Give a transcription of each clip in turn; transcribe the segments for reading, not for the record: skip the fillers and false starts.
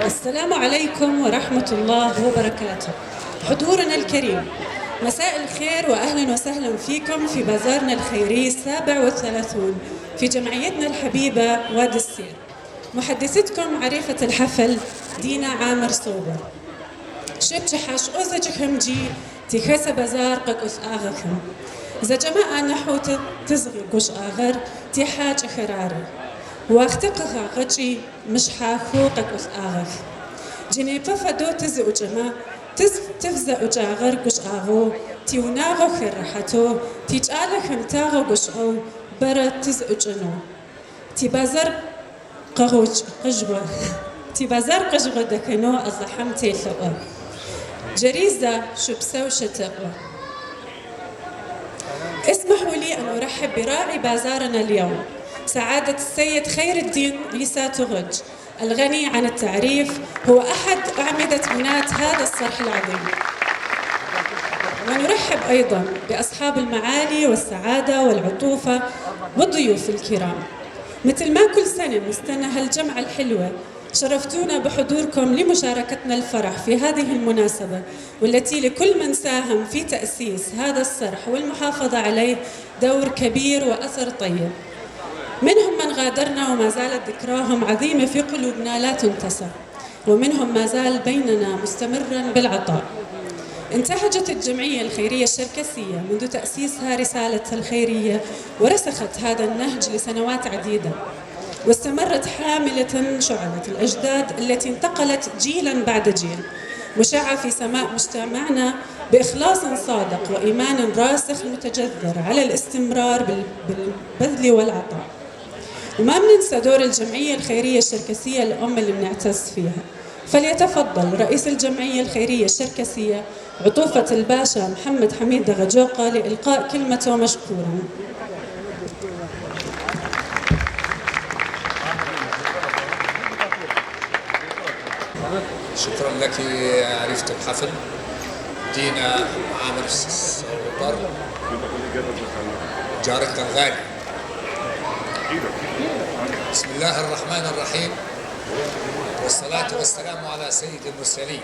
السلام عليكم ورحمة الله وبركاته. حضورنا الكريم، مساء الخير وأهلا وسهلا فيكم في بازارنا الخيري 37 في جمعيتنا الحبيبة وادي السير. محدثتكم عريفة الحفل دينا عامر صوبر. شبتحش أوزجخمجي تخس بازار قد آغخم. إذا جماعة نحو تزغي قش آغر تحاج خراري. واختقها غجي مش حاخو قد آغخ. جنيبا فدو تزئ جما تفزأ جاغر قش آغو تيوناغو خرحتو تيجعل خمتاغو قش أو برا تزئ جنو تي بازار قغوش قجوة تي بازار قجوة دكنو الزحم تيلقو جريزة شبسو شتقو. اسمحوا لي أن أرحب براعي بازارنا اليوم سعادة السيد خير الدين عيسى تغج الغني عن التعريف، هو أحد أعمدة بناة هذا الصرح العظيم. ونرحب أيضا بأصحاب المعالي والسعادة والعطوفة والضيوف الكرام. مثل ما كل سنة نستنى هالجمعة الحلوة، شرفتونا بحضوركم لمشاركتنا الفرح في هذه المناسبة، والتي لكل من ساهم في تأسيس هذا الصرح والمحافظة عليه دور كبير وأثر طيب. منهم من غادرنا وما زالت ذكراهم عظيمة في قلوبنا لا تنتسى، ومنهم ما زال بيننا مستمرا بالعطاء. انتهجت الجمعية الخيرية الشركسية منذ تأسيسها رسالتها الخيرية، ورسخت هذا النهج لسنوات عديدة، واستمرت حاملة شعلة الأجداد التي انتقلت جيلا بعد جيل، مشعة في سماء مجتمعنا بإخلاص صادق وإيمان راسخ متجذر على الاستمرار بالبذل والعطاء. وما بننسى دور الجمعية الخيرية الشركسية الأم اللي بنعتز فيها. فليتفضل رئيس الجمعية الخيرية الشركسية عطوفة الباشا محمد حميد دغجوقة لإلقاء كلمته مشكورا. شكرا لك عريفة الحفل دينا عامر. البر جارتنا الغالية. بسم الله الرحمن الرحيم، والصلاة والسلام على سيد المرسلين.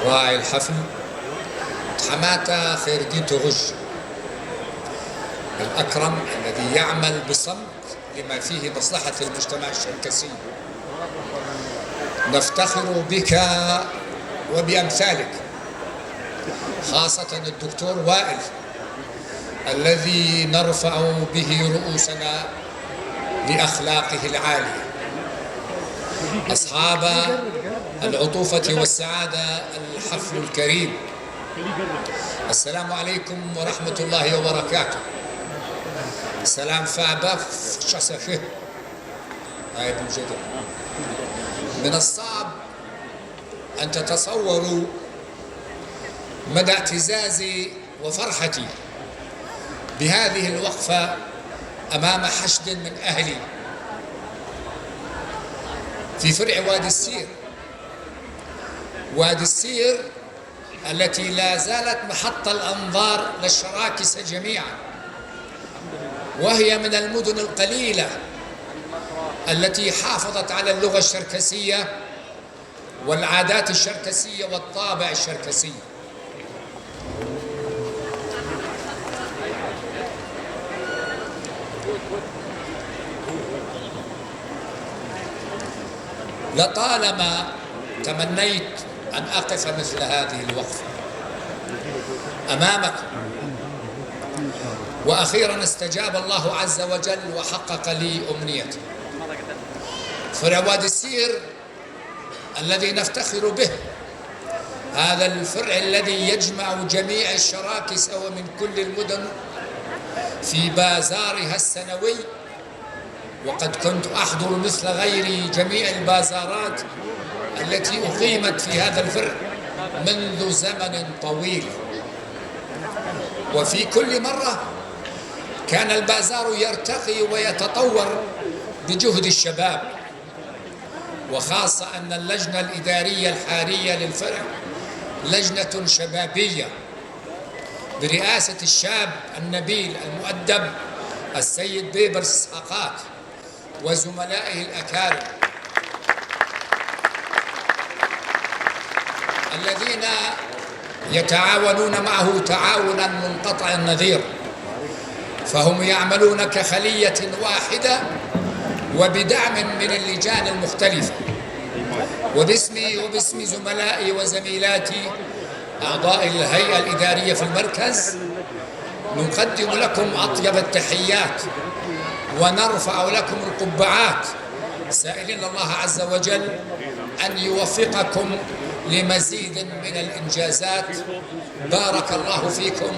راعي الحفل حماته خير الدين تغج الأكرم الذي يعمل بصمت لما فيه مصلحة المجتمع الشركسي. نفتخر بك وبأمثالك، خاصة الدكتور وائل الذي نرفع به رؤوسنا لأخلاقه العالية. أصحاب العطوفة والسعادة، الحفل الكريم، السلام عليكم ورحمة الله وبركاته. سلام فابا شسفه هاي بوجده. من الصعب أن تتصوروا مدى اعتزازي وفرحتي بهذه الوقفة أمام حشد من أهلي في فرع وادي السير. وادي السير التي لا زالت محط الأنظار للشراكسة جميعا، وهي من المدن القليلة التي حافظت على اللغة الشركسية والعادات الشركسية والطابع الشركسي. لطالما تمنيت أن أقف مثل هذه الوقفة أمامكم، وأخيرا استجاب الله عز وجل وحقق لي أمنيتي. فرع وادي السير الذي نفتخر به، هذا الفرع الذي يجمع جميع الشراكسة ومن كل المدن في بازارها السنوي، وقد كنت أحضر مثل غيري جميع البازارات التي أقيمت في هذا الفرع منذ زمن طويل، وفي كل مرة كان البازار يرتقي ويتطور بجهد الشباب، وخاصة أن اللجنة الإدارية الحالية للفرع لجنة شبابية برئاسة الشاب النبيل المؤدب السيد بيبرس إسحاقات وزملائه الأكارم الذين يتعاونون معه تعاونا منقطع النظير، فهم يعملون كخلية واحدة وبدعم من اللجان المختلفة. وباسمي وباسم زملائي وزميلاتي أعضاء الهيئة الإدارية في المركز نقدم لكم أطيب التحيات ونرفع لكم القبعات، سائلين الله عز وجل أن يوفقكم لمزيد من الإنجازات. بارك الله فيكم،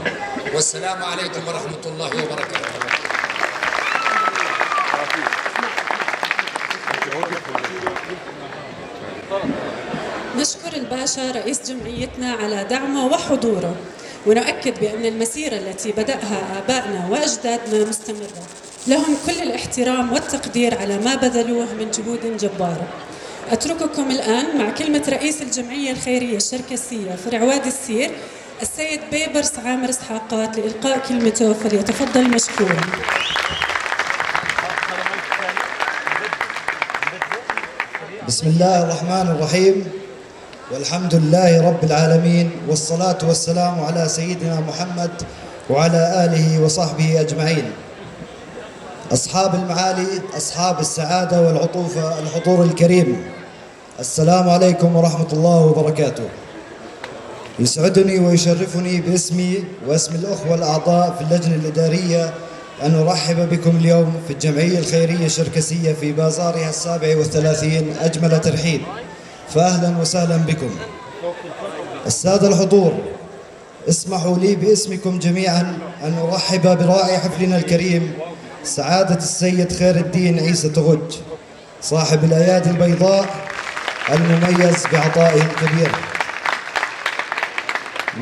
والسلام عليكم ورحمة الله وبركاته. نشكر الباشا رئيس جمعيتنا على دعمه وحضوره، ونؤكد بأن المسيرة التي بدأها آبائنا وأجدادنا مستمرة. لهم كل الاحترام والتقدير على ما بذلوه من جهود جبارة. أترككم الآن مع كلمة رئيس الجمعية الخيرية الشركسية فرع وادي السير السيد بيبرس عامر إسحاقات لإلقاء كلمته، فليتفضل مشكورا. بسم الله الرحمن الرحيم، والحمد لله رب العالمين، والصلاة والسلام على سيدنا محمد وعلى آله وصحبه أجمعين. أصحاب المعالي، أصحاب السعادة والعطوفة، الحضور الكريم، السلام عليكم ورحمة الله وبركاته. يسعدني ويشرفني باسمي واسم الأخوة الأعضاء في اللجنة الإدارية أن أرحب بكم اليوم في الجمعية الخيرية الشركسية في بازارها 37 أجمل ترحيب، فأهلا وسهلا بكم. السادة الحضور، اسمحوا لي باسمكم جميعا أن أرحب براعي حفلنا الكريم سعادة السيد خير الدين عيسى تغج، صاحب الأيادي البيضاء المميز بعطائه الكبير.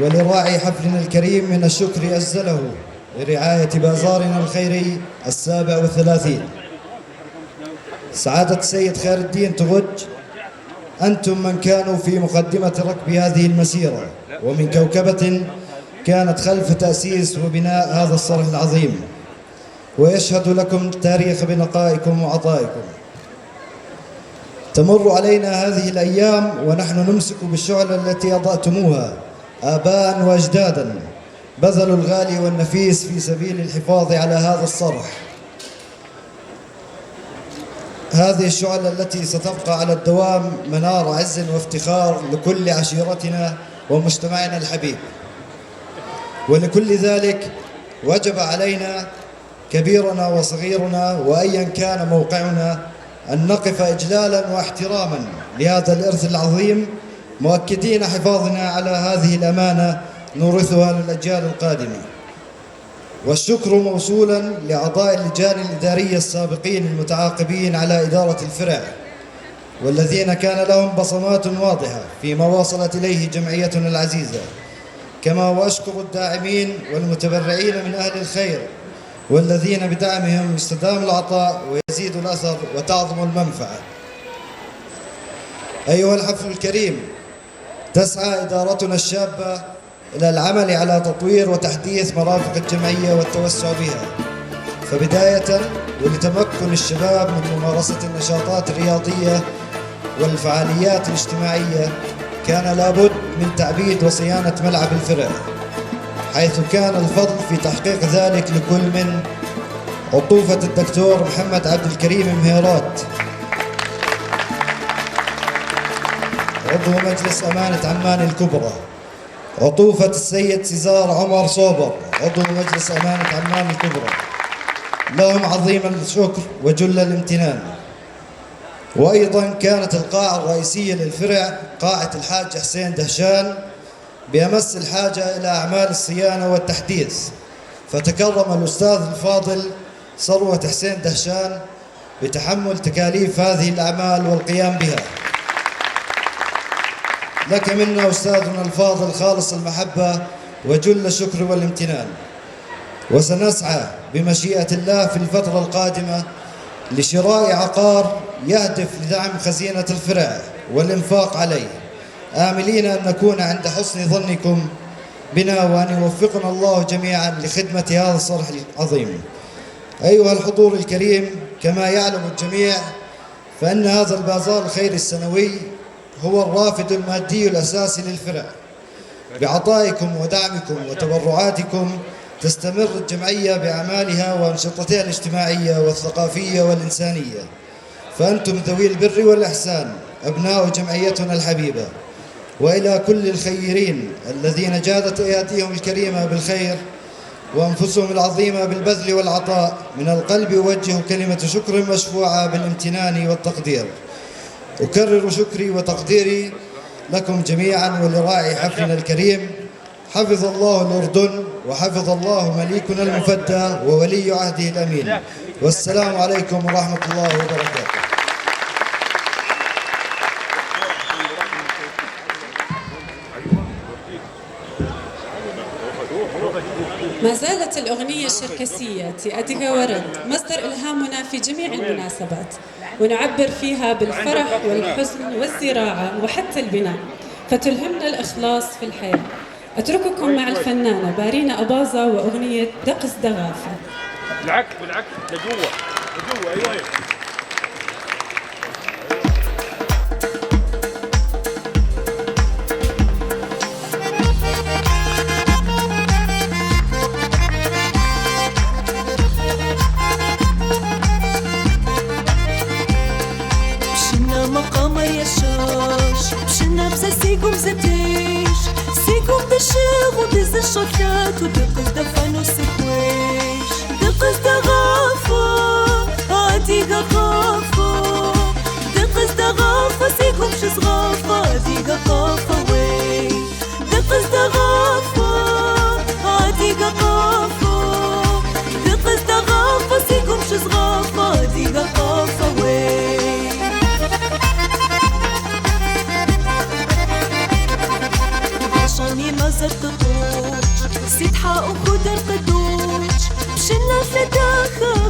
ولراعي حفلنا الكريم من الشكر أجزله لرعاية بازارنا الخيري 37. سعادة السيد خير الدين تغج أنتم من كانوا في مقدمة ركب هذه المسيرة، ومن كوكبة كانت خلف تأسيس وبناء هذا الصرح العظيم، ويشهد لكم التاريخ بنقائكم وعطائكم. تمر علينا هذه الأيام ونحن نمسك بالشعلة التي أضأتموها آباء وأجدادا بذلوا الغالي والنفيس في سبيل الحفاظ على هذا الصرح. هذه الشعلة التي ستبقى على الدوام منار عز وافتخار لكل عشيرتنا ومجتمعنا الحبيب. ولكل ذلك وجب علينا كبيرنا وصغيرنا وأيا كان موقعنا أن نقف إجلالا واحتراما لهذا الإرث العظيم، مؤكدين حفاظنا على هذه الأمانة نورثها للأجيال القادمة. والشكر موصولا لأعضاء اللجان الإدارية السابقين المتعاقبين على إدارة الفرع، والذين كان لهم بصمات واضحة فيما وصلت إليه جمعيتنا العزيزة. كما وأشكر الداعمين والمتبرعين من أهل الخير، والذين بدعمهم يستدام العطاء ويزيد الأثر وتعظم المنفعة. أيها الحفل الكريم، تسعى إدارتنا الشابة إلى العمل على تطوير وتحديث مرافق الجمعية والتوسع بها، فبداية ولتمكن الشباب من ممارسة النشاطات الرياضية والفعاليات الاجتماعية، كان لابد من تعبيد وصيانة ملعب الفرع، حيث كان الفضل في تحقيق ذلك لكل من عطوفة الدكتور محمد عبد الكريم مهيرات، عضو مجلس أمانة عمان الكبرى، عطوفة السيد سيزار عمر صوبر، عضو مجلس أمانة عمان الكبرى. لهم عظيم الشكر وجل الامتنان. وأيضا كانت القاعة الرئيسية للفرع قاعة الحاج حسين دهشان بأمس الحاجة إلى أعمال الصيانة والتحديث، فتكرم الأستاذ الفاضل ثروت حسين دهشان بتحمل تكاليف هذه الأعمال والقيام بها. لك منا أستاذنا الفاضل خالص المحبة وجل الشكر والامتنان. وسنسعى بمشيئة الله في الفترة القادمة لشراء عقار يهدف لدعم خزينة الفرع والإنفاق عليه، آملين أن نكون عند حسن ظنكم بنا وأن يوفقنا الله جميعا لخدمة هذا الصرح العظيم. أيها الحضور الكريم، كما يعلم الجميع فإن هذا البازار الخيري السنوي هو الرافد المادي الأساسي للفرع. بعطائكم ودعمكم وتبرعاتكم تستمر الجمعية بأعمالها وأنشطتها الاجتماعية والثقافية والإنسانية، فأنتم ذوي البر والإحسان أبناء جمعيتنا الحبيبة. وإلى كل الخيرين الذين جادت أياديهم الكريمة بالخير وأنفسهم العظيمة بالبذل والعطاء، من القلب أوجه كلمة شكر مشفوعة بالامتنان والتقدير. أكرر شكري وتقديري لكم جميعا ولراعي حفلنا الكريم. حفظ الله الأردن، وحفظ الله مليكنا المفدى وولي عهده الأمين. والسلام عليكم ورحمة الله وبركاته. ما زالت الأغنية الشركسية أدغا ورد مصدر إلهامنا في جميع المناسبات، ونعبر فيها بالفرح والحزن والزراعة وحتى البناء، فتلهمنا الإخلاص في الحياة. أترككم مع الفنانة بارينا أباظة وأغنية دقس دغافة. بالعكس بالعكس، لجوا لجوا، أيوه أيوه. الشوكات ودقز دفن وسكويش، دقز دغافة عتيقة قافة، دقز دغافة سيكم شزغافة عتيقة قافة وي، دقز دغافة عتيقة قافة، دقز دغافة سيكم شزغافة عتيقة قافة وي. عشاني ما زرت سيد حق وخضر قدوش، بشنا في داخل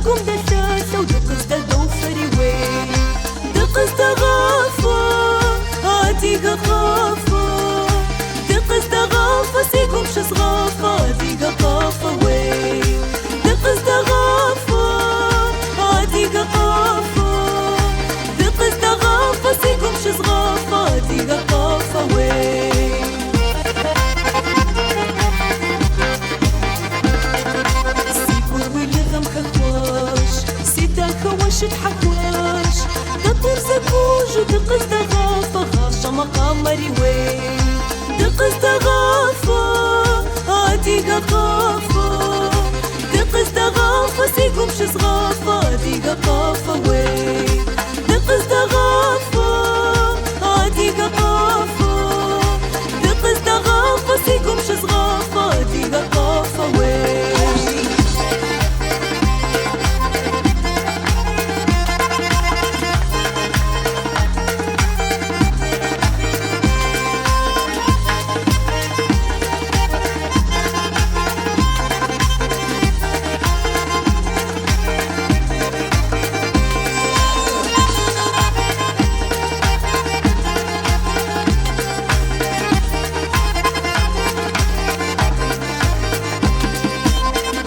تحكواش دطور زكوج دقز دغافة غاشة مقامري وي دقز دغافة هاتيقا قافة دقز دغافة سيقوم شزغافة ديقا قافة وي دقز دغافة هاتيقا قافة دقز دغافة سيقوم شزغافة ديقا قافة وي.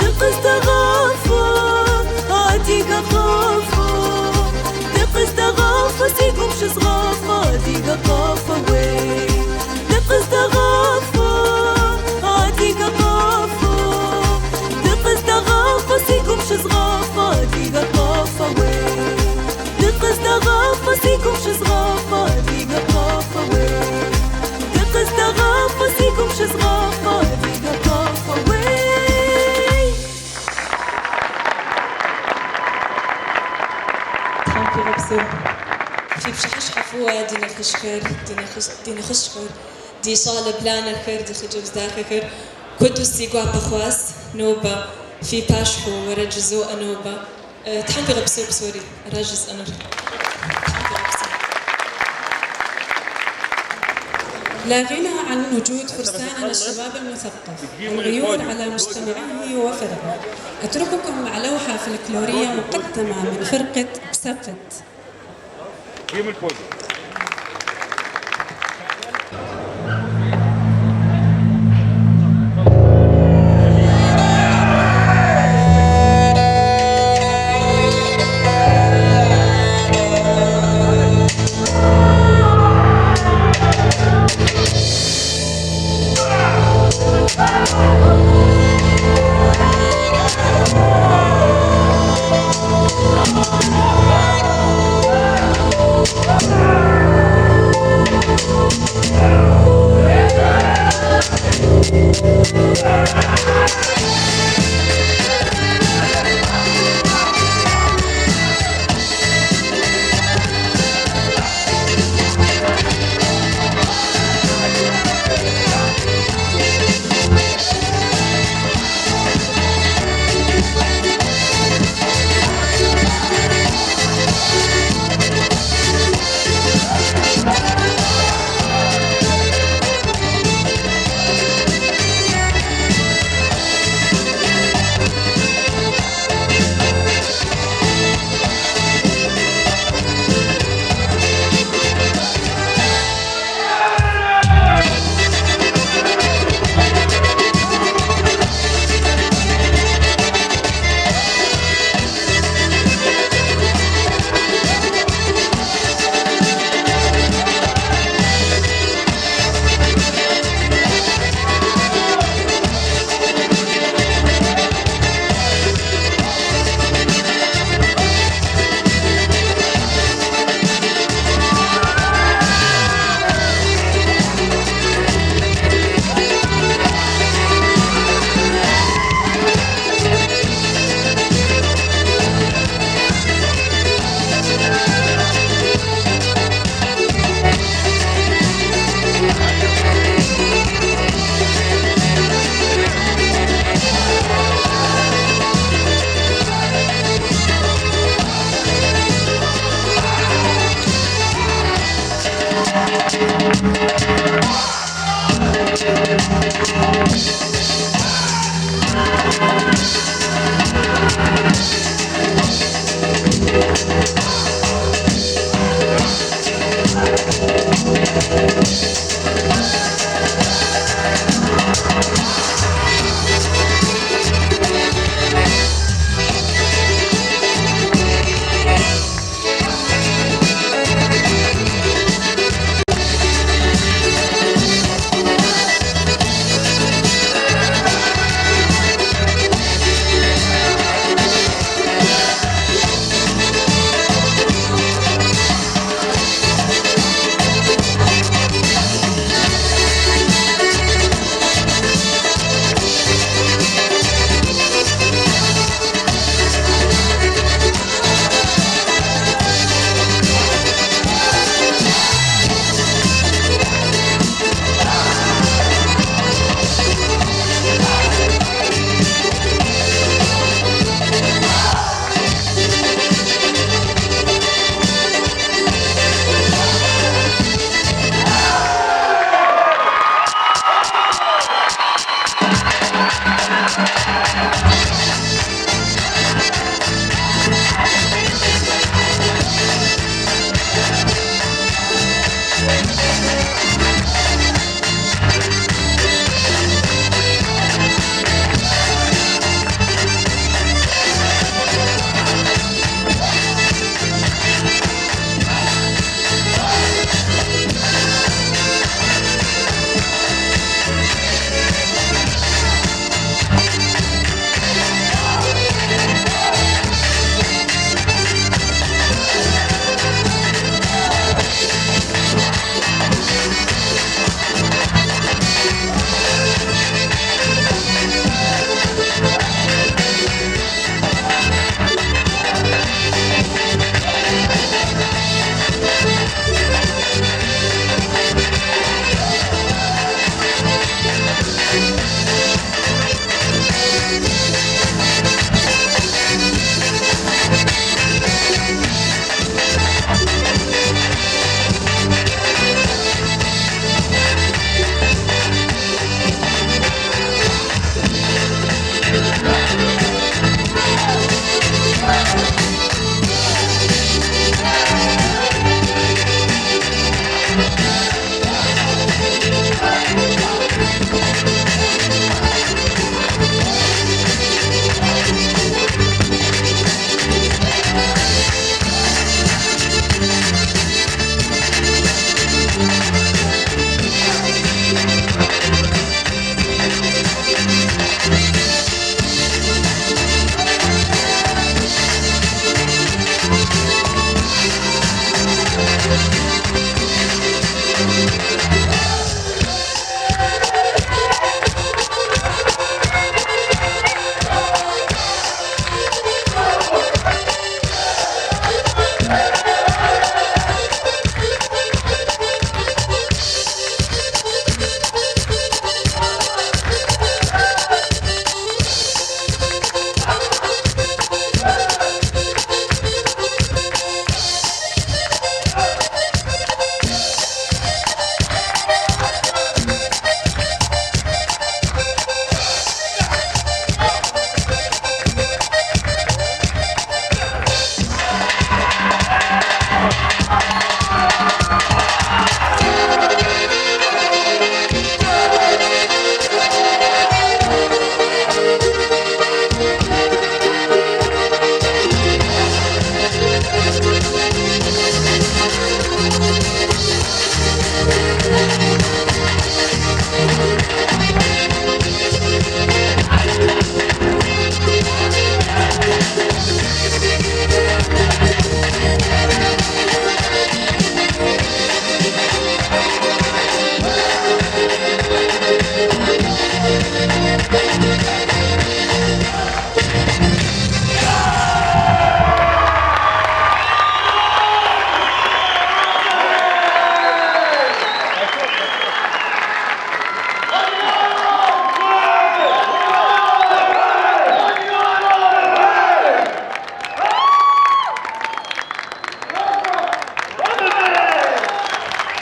دقز دغافة هاتيقا قافة دقز دغافة سيقوم شزغافة ديقا قافة وي دقز دغافة هاتيقا قافة دقز دغافة سيقوم شزغافة ديقا قافة وي دقز دغافة سيقوم شزغافة ديقا قافة وي دقز دغافة سيقوم شزغافة ديقا قافة وي. في بشحش حفوة دينا خشخر دينا خش دينا خشخر دي شالة بلانا خر دي خجبز داخر كدو سيقوا بخواس نوبة في باشحو ورجزو أنوبة. تحبي غبسو بسوري راجز أنور. لا غنى عن وجود فرساننا الشباب المثقف الغيور على مجتمعه وفرعه. أترككم مع لوحة فلكلورية مقدمة من فرقة بسفت.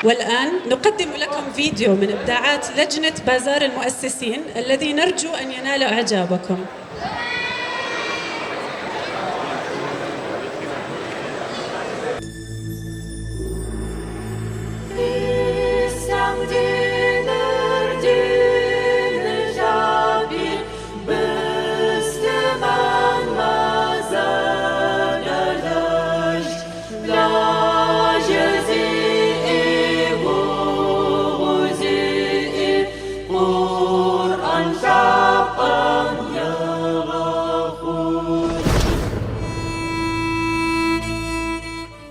والآن نقدم لكم فيديو من إبداعات لجنة بازار المؤسسين الذي نرجو أن ينال إعجابكم.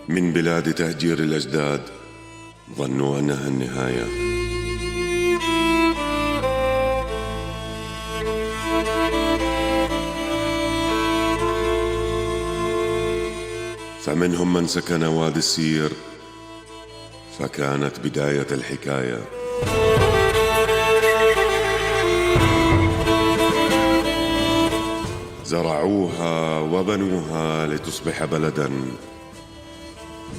من بلاد تهجير الأجداد ظنوا أنها النهاية. فمنهم من سكن وادي السير، فكانت بداية الحكاية. زرعوها وبنوها لتصبح بلدا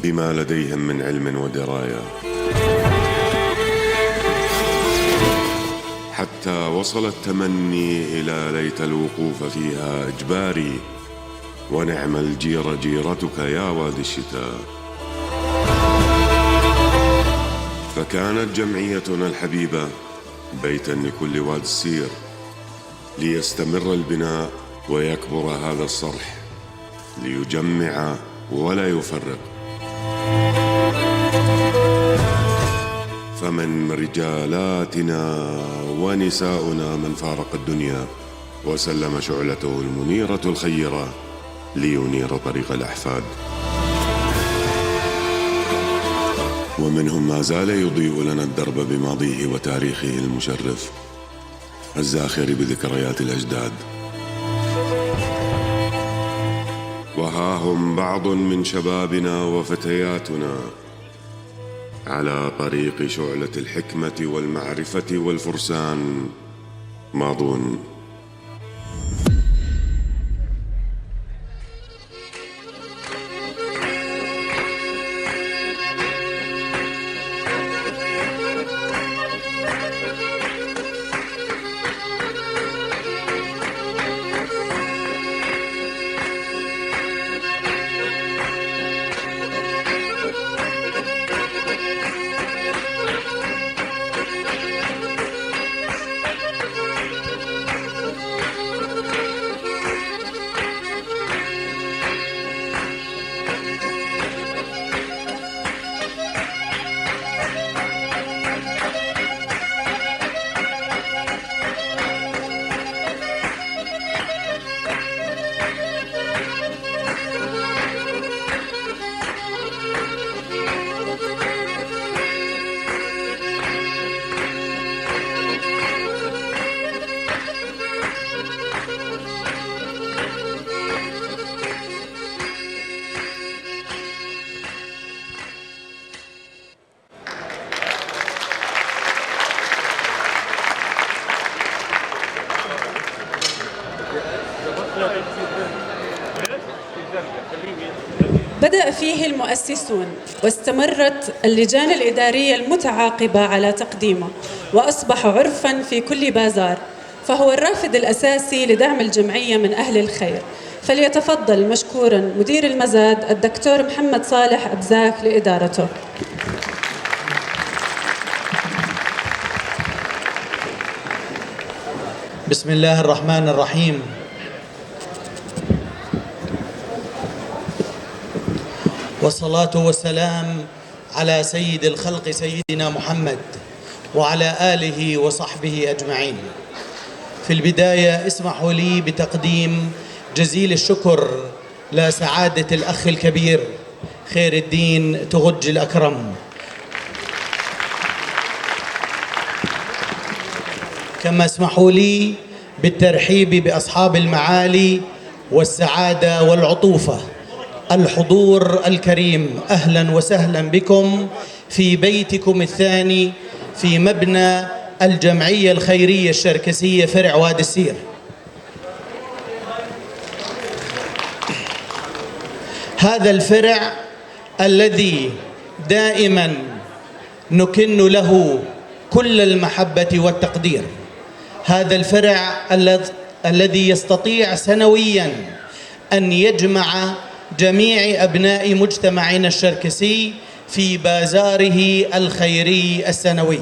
بما لديهم من علم ودراية، حتى وصل التمني إلى ليت الوقوف فيها إجباري، ونعم الجير جيرتك يا وادي الشتاء. فكانت جمعيتنا الحبيبة بيتا لكل وادي السير، ليستمر البناء ويكبر هذا الصرح، ليجمع ولا يفرق. فمن رجالاتنا ونساؤنا من فارق الدنيا وسلم شعلته المنيرة الخيرة لينير طريق الأحفاد، ومنهم ما زال يضيء لنا الدرب بماضيه وتاريخه المشرف الزاخر بذكريات الأجداد. وها هم بعض من شبابنا وفتياتنا على طريق شعلة الحكمة والمعرفة والفرسان ماضون. بدأ فيه المؤسسون واستمرت اللجان الإدارية المتعاقبة على تقديمه، وأصبح عرفا في كل بازار، فهو الرافد الأساسي لدعم الجمعية من أهل الخير. فليتفضل مشكورا مدير المزاد الدكتور محمد صالح أبزاك لإدارته. بسم الله الرحمن الرحيم. والصلاة والسلام على سيد الخلق سيدنا محمد وعلى آله وصحبه أجمعين. في البداية اسمحوا لي بتقديم جزيل الشكر لسعادة الأخ الكبير خير الدين تغج الأكرم، كما اسمحوا لي بالترحيب بأصحاب المعالي والسعادة والعطوفة، الحضور الكريم، أهلا وسهلا بكم في بيتكم الثاني في مبنى الجمعية الخيرية الشركسية فرع وادي السير. هذا الفرع الذي دائما نكن له كل المحبة والتقدير، هذا الفرع الذي يستطيع سنويا أن يجمع جميع أبناء مجتمعنا الشركسي في بازاره الخيري السنوي.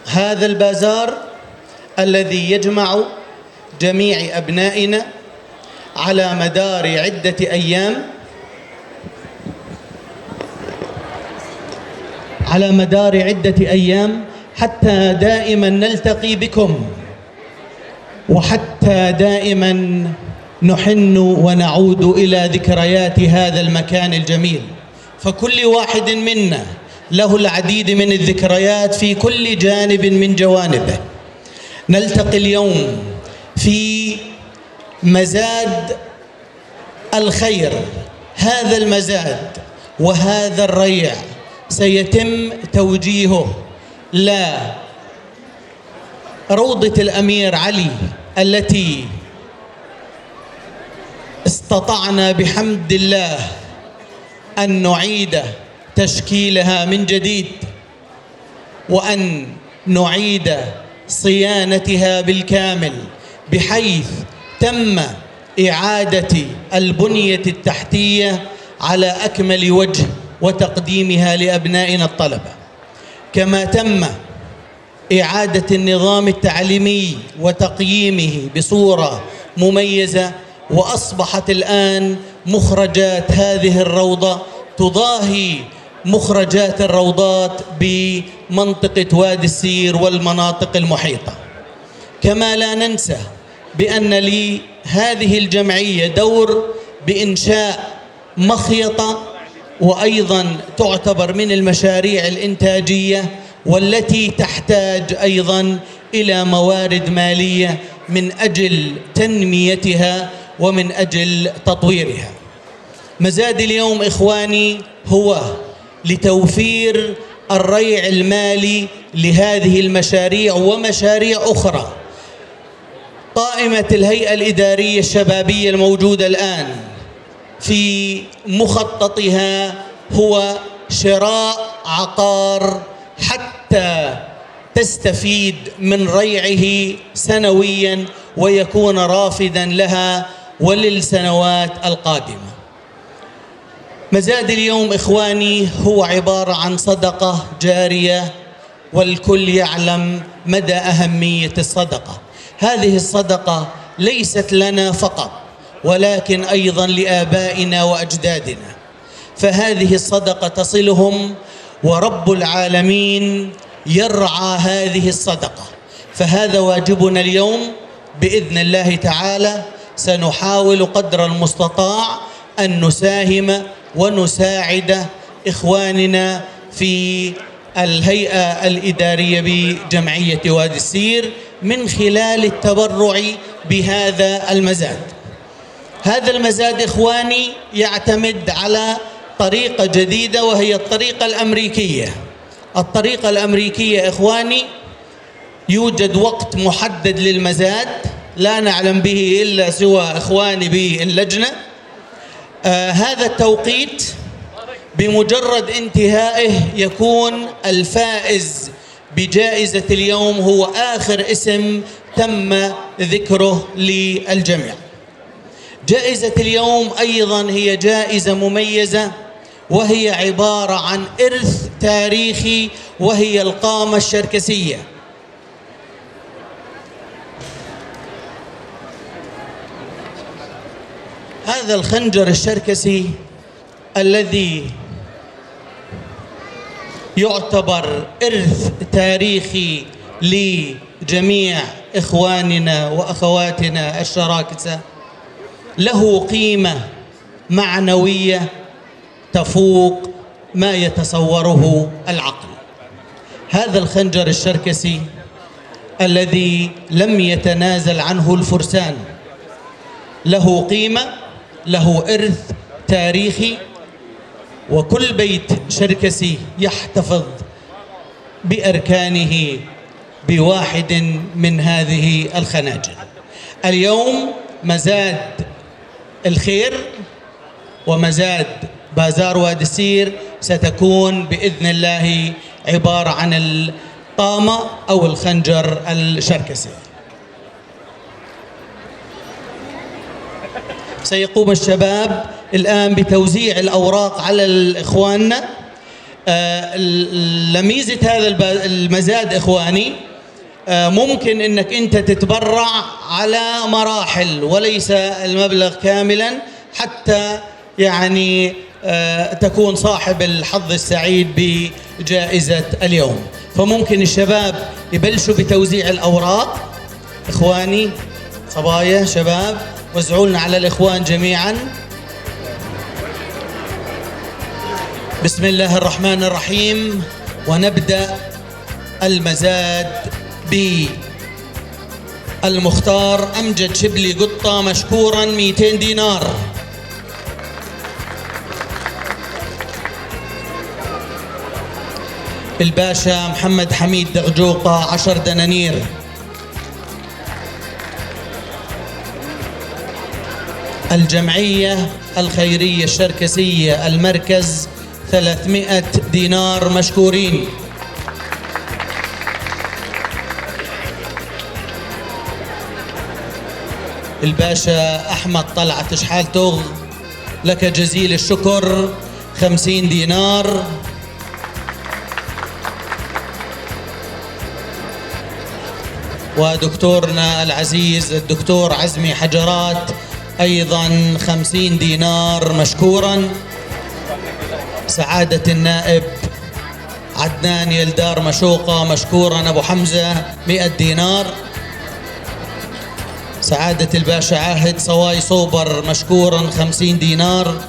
هذا البازار الذي يجمع جميع أبنائنا على مدار عدة أيام، على مدار عدة أيام، حتى دائما نلتقي بكم، وحتى دائما نحن ونعود إلى ذكريات هذا المكان الجميل. فكل واحد منا له العديد من الذكريات في كل جانب من جوانبه. نلتقي اليوم في مزاد الخير. هذا المزاد وهذا الريع سيتم توجيهه لا روضة الأمير علي التي استطعنا بحمد الله أن نعيد تشكيلها من جديد وأن نعيد صيانتها بالكامل، بحيث تم إعادة البنية التحتية على أكمل وجه وتقديمها لأبنائنا الطلبة. كما تم إعادة النظام التعليمي وتقييمه بصورة مميزة، وأصبحت الآن مخرجات هذه الروضة تضاهي مخرجات الروضات بمنطقة وادي السير والمناطق المحيطة. كما لا ننسى بأن لهذه الجمعية دور بإنشاء مخيطة، وأيضا تعتبر من المشاريع الإنتاجية والتي تحتاج أيضا إلى موارد مالية من أجل تنميتها ومن أجل تطويرها. مزاد اليوم إخواني هو لتوفير الريع المالي لهذه المشاريع ومشاريع أخرى. قائمة الهيئة الإدارية الشبابية الموجودة الآن في مخططها هو شراء عقار حتى تستفيد من ريعه سنويا ويكون رافدا لها وللسنوات القادمة. مزاد اليوم إخواني هو عبارة عن صدقة جارية، والكل يعلم مدى أهمية الصدقة. هذه الصدقة ليست لنا فقط، ولكن أيضا لآبائنا وأجدادنا، فهذه الصدقة تصلهم ورب العالمين يرعى هذه الصدقة. فهذا واجبنا اليوم بإذن الله تعالى. سنحاول قدر المستطاع أن نساهم ونساعد إخواننا في الهيئة الإدارية بجمعية وادي السير من خلال التبرع بهذا المزاد. هذا المزاد إخواني يعتمد على طريقة جديدة، وهي الطريقة الأمريكية. الطريقة الأمريكية إخواني يوجد وقت محدد للمزاد لا نعلم به إلا سوى إخواني باللجنة. هذا التوقيت بمجرد انتهائه يكون الفائز بجائزة اليوم هو آخر اسم تم ذكره للجميع. جائزة اليوم أيضا هي جائزة مميزة، وهي عبارة عن إرث تاريخي، وهي القامة الشركسية. هذا الخنجر الشركسي الذي يعتبر إرث تاريخي لجميع إخواننا وأخواتنا الشراكسة، له قيمة معنوية تفوق ما يتصوره العقل. هذا الخنجر الشركسي الذي لم يتنازل عنه الفرسان له قيمة، له إرث تاريخي، وكل بيت شركسي يحتفظ بأركانه بواحد من هذه الخناجر. اليوم مزاد الخير ومزاد بازار وادي السير ستكون بإذن الله عبارة عن الطامة أو الخنجر الشركسي. سيقوم الشباب الآن بتوزيع الأوراق على الإخواننا. لميزة هذا المزاد إخواني، ممكن إنك أنت تتبرع على مراحل وليس المبلغ كاملا، حتى تكون صاحب الحظ السعيد بجائزة اليوم. فممكن الشباب يبلشوا بتوزيع الأوراق. إخواني، صبايا، شباب، وزعوا لنا على الإخوان جميعا. بسم الله الرحمن الرحيم. ونبدأ المزاد بالمختار أمجد شبلي قطة مشكورا 200 دينار. الباشا محمد حميد دغجوقة 10 دنانير. الجمعية الخيرية الشركسية المركز 300 دينار مشكورين. الباشا أحمد طلعت شحالتغ لك جزيل الشكر 50 دينار. ودكتورنا العزيز الدكتور عزمي حجرات أيضا 50 دينار مشكورا. سعادة النائب عدنان يلدار مشوقة مشكورا أبو حمزة 100 دينار. سعادة الباشا عاهد صواي صوبر مشكورا 50 دينار.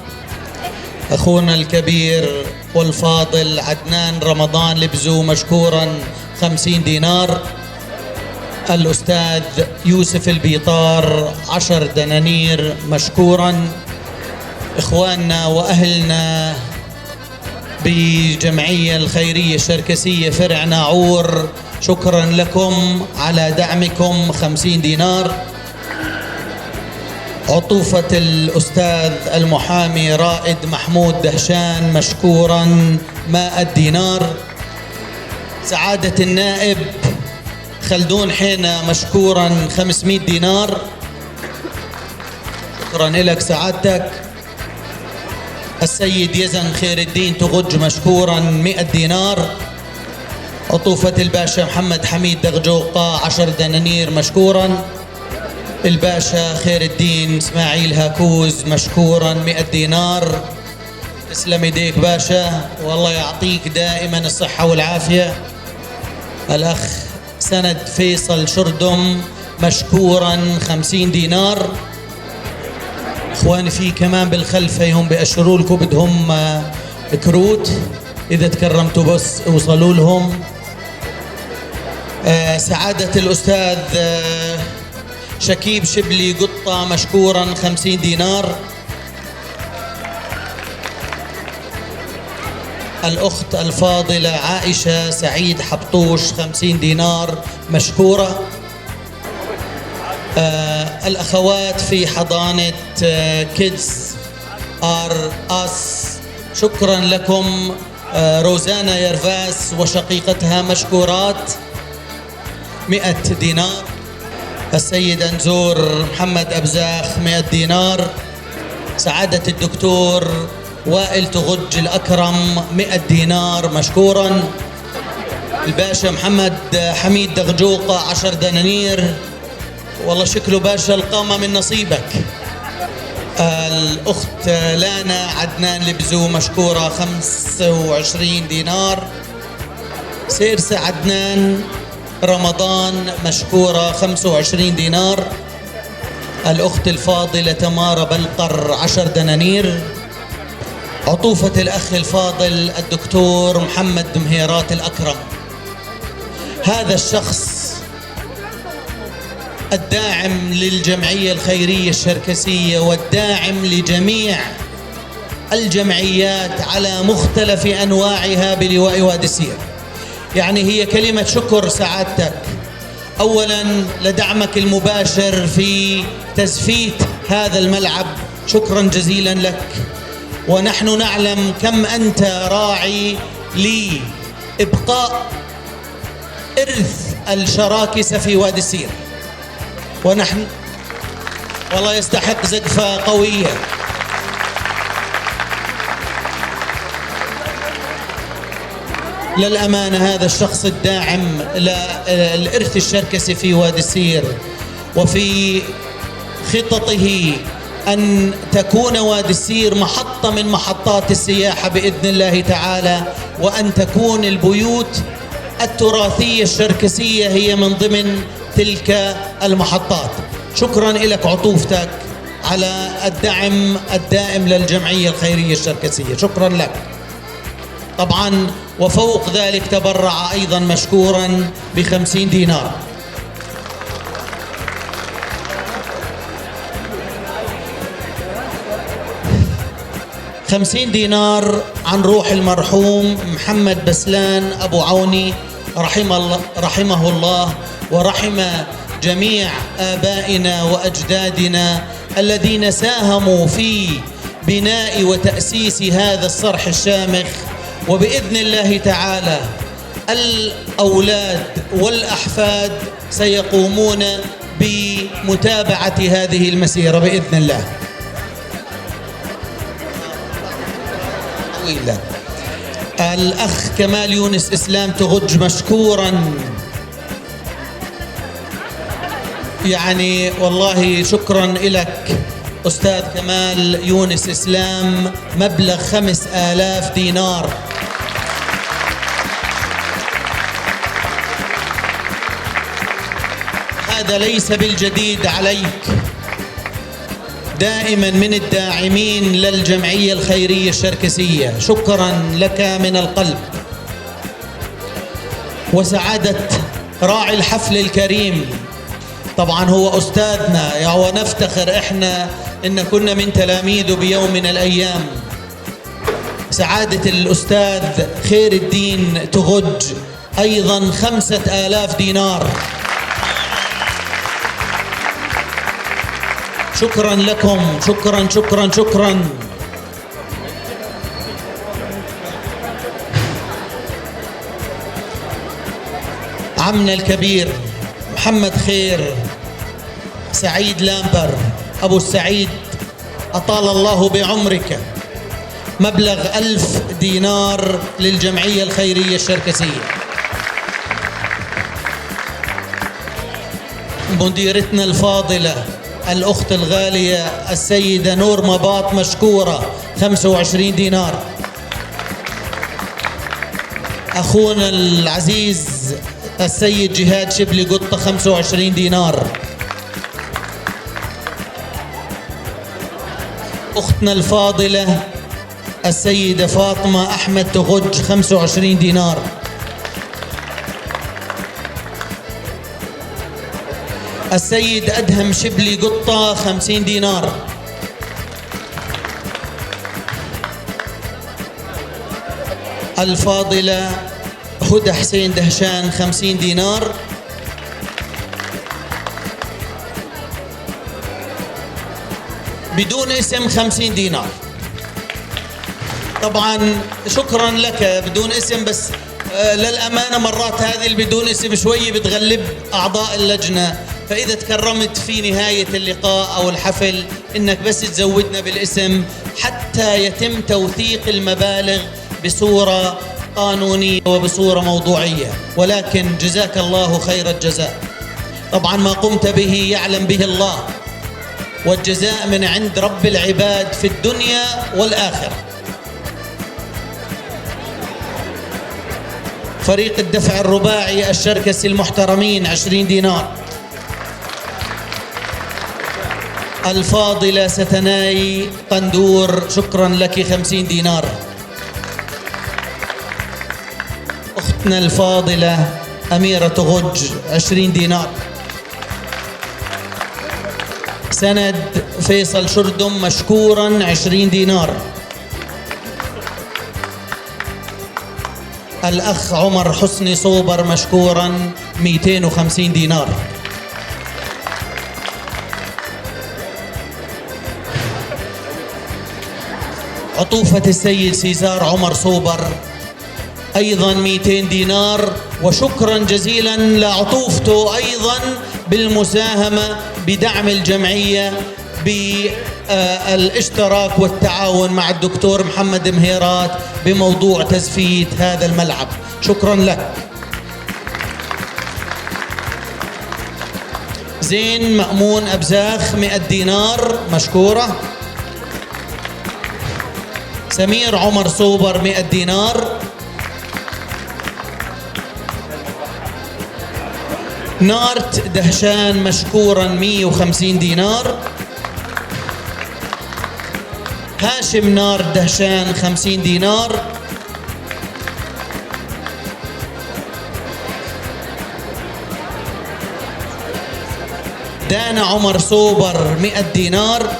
أخونا الكبير والفاضل عدنان رمضان لبزو مشكورا 50 دينار. الأستاذ يوسف البيطار 10 دنانير مشكورا. إخواننا وأهلنا بجمعية الخيرية الشركسية فرع ناعور شكرا لكم على دعمكم 50 دينار. عطوفة الأستاذ المحامي رائد محمود دهشان مشكورا 100 دينار. سعادة النائب خلدون حينا مشكورا 500 دينار. شكرا لك سعادتك. السيد يزن خير الدين تغج مشكورا 100 دينار. عطوفة الباشا محمد حميد دغجوقة 10 دنانير مشكورا. الباشا خير الدين اسماعيل هاكوز مشكورا 100 دينار. تسلم ايديك باشا، والله يعطيك دائما الصحة والعافية. الأخ سند فيصل شردم مشكورا 50 دينار. اخواني في كمان بالخلف هم بيأشروا لكم بدهم كروت، اذا تكرمتوا بس وصلوا لهم. سعادة الأستاذ شكيب شبلي قطة مشكورا 50 دينار. الأخت الفاضلة عائشة سعيد حبطوش 50 دينار مشكورة. الأخوات في حضانة كيدز ار اس. شكرا لكم روزانا يرفاس وشقيقتها مشكورات، 100 دينار. السيد أنزور محمد أبزاخ 100 دينار. سعادة الدكتور وائل تغج الأكرم 100 دينار مشكورا. الباشا محمد حميد دغجوقة 10 دنانير، والله شكله باشا القامة من نصيبك. الأخت لانا عدنان لبزو مشكورة 25 دينار. سيرسا عدنان رمضان مشكورة 25 دينار. الأخت الفاضلة تمارا بلقر 10 دنانير. عطوفة الأخ الفاضل الدكتور محمد مهيرات الأكرم، هذا الشخص الداعم للجمعية الخيرية الشركسية والداعم لجميع الجمعيات على مختلف أنواعها بلواء وادي السير. يعني هي كلمة شكر سعادتك أولا لدعمك المباشر في تزفيت هذا الملعب، شكرا جزيلا لك. ونحن نعلم كم أنت راعي لإبقاء إرث الشراكسة في وادي السير، ونحن والله يستحق زقفة قوية. للأمانة هذا الشخص الداعم للإرث الشركسي في وادي السير، وفي خططه أن تكون وادي السير محطة من محطات السياحة بإذن الله تعالى، وأن تكون البيوت التراثية الشركسية هي من ضمن تلك المحطات. شكرا لك عطوفتك على الدعم الدائم للجمعية الخيرية الشركسية، شكرا لك. طبعا وفوق ذلك تبرع أيضا مشكورا ب50 دينار. 50 دينار عن روح المرحوم محمد بسلان أبو عوني رحمه الله، ورحم جميع آبائنا وأجدادنا الذين ساهموا في بناء وتأسيس هذا الصرح الشامخ. وبإذن الله تعالى الأولاد والأحفاد سيقومون بمتابعة هذه المسيرة بإذن الله. طويلة. الأخ كمال يونس إسلام تغج مشكورا، يعني والله شكرا لك أستاذ كمال يونس إسلام، مبلغ 5000 دينار. هذا ليس بالجديد عليك، دائما من الداعمين للجمعية الخيرية الشركسية، شكرا لك من القلب. وسعادة راعي الحفل الكريم، طبعا هو أستاذنا ونفتخر إحنا إن كنا من تلاميذه بيوم من الأيام، سعادة الأستاذ خير الدين تغج أيضا 5000 دينار. شكرا لكم، شكرا شكرا شكرا. عمنا الكبير محمد خير سعيد لامبر أبو السعيد، أطال الله بعمرك، مبلغ 1000 دينار للجمعية الخيرية الشركسية. مديرتنا الفاضلة الأخت الغالية السيدة نور مباط مشكورة 25 دينار. أخونا العزيز السيد جهاد شبلي قطة 25 دينار. أختنا الفاضلة السيدة فاطمة أحمد تغج 25 دينار. السيد أدهم شبلي قطة 50 دينار. الفاضلة هدى حسين دهشان 50 دينار. بدون اسم 50 دينار. طبعا شكرا لك بدون اسم، بس للأمانة مرات هذه اللي بدون اسم شوي بتغلب أعضاء اللجنة، فإذا تكرمت في نهاية اللقاء أو الحفل إنك بس تزودنا بالاسم حتى يتم توثيق المبالغ بصورة قانونية وبصورة موضوعية. ولكن جزاك الله خير الجزاء. طبعا ما قمت به يعلم به الله، والجزاء من عند رب العباد في الدنيا والآخرة. فريق الدفع الرباعي الشركسي المحترمين 20 دينار. الفاضلة ستناي قندور شكرا لك 50 دينار. أختنا الفاضلة أميرة غج 20 دينار. سند فيصل شردم مشكورا 20 دينار. الأخ عمر حسني صوبر مشكورا 250 دينار. عطوفة السيد سيزار عمر صوبر أيضا 200 دينار، وشكرا جزيلا لعطوفته أيضا بالمساهمة بدعم الجمعية بالاشتراك والتعاون مع الدكتور محمد مهيرات بموضوع تزفيت هذا الملعب. شكرا لك. زين مأمون أبزاخ 100 دينار مشكورة. سمير عمر صوبر 100 دينار. نارت دهشان مشكورا 150 دينار. هاشم نار دهشان 50 دينار. دانا عمر صوبر 100 دينار.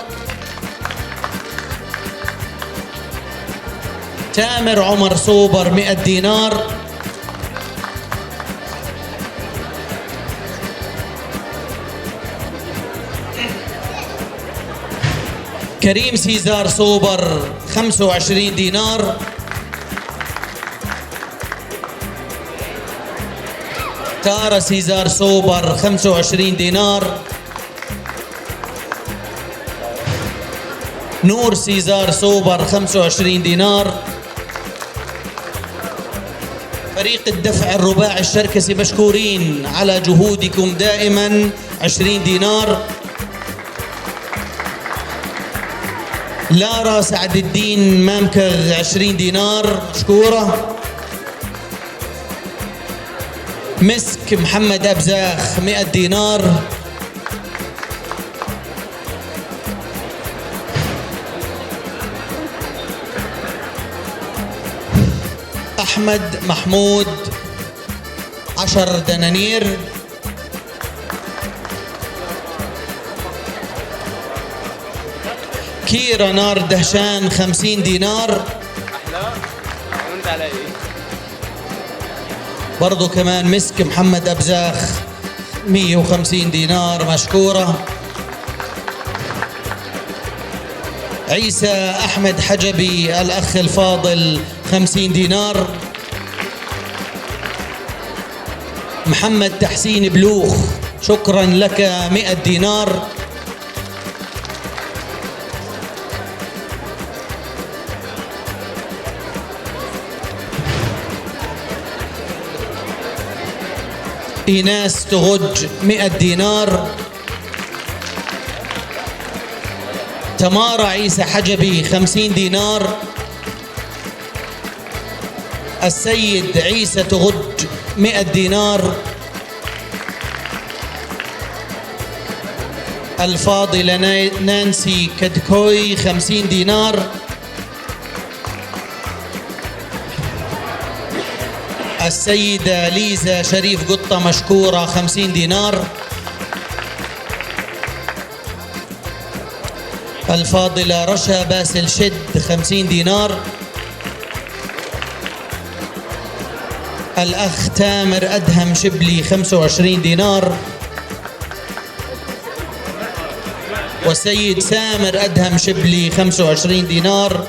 تامر عمر صوبر 100 دينار. كريم سيزار صوبر 25 دينار. تارا سيزار صوبر 25 دينار. نور سيزار صوبر 25 دينار. فريق الدفع الرباعي الشركسي مشكورين على جهودكم دائما 20 دينار. لارا سعد الدين مامكغ 20 دينار مشكورة. مسك محمد أبزاخ 100 دينار. أحمد محمود 10 دنانير. كيرا نار دهشان 50 دينار. برضو كمان مسك محمد أبزاخ 150 دينار مشكورة. عيسى أحمد حجبي الأخ الفاضل 50 دينار. محمد تحسين بلوخ شكرا لك 100 دينار. إيناس تغج 100 دينار. تمارا عيسى حجبي 50 دينار. السيد عيسى تغج 100 دينار. الفاضلة نانسي كدكوي 50 دينار. السيدة ليزا شريف قطة مشكورة 50 دينار. الفاضلة رشا باسل شد 50 دينار. الأخ تامر أدهم شبلي 25 دينار. والسيد سامر أدهم شبلي 25 دينار.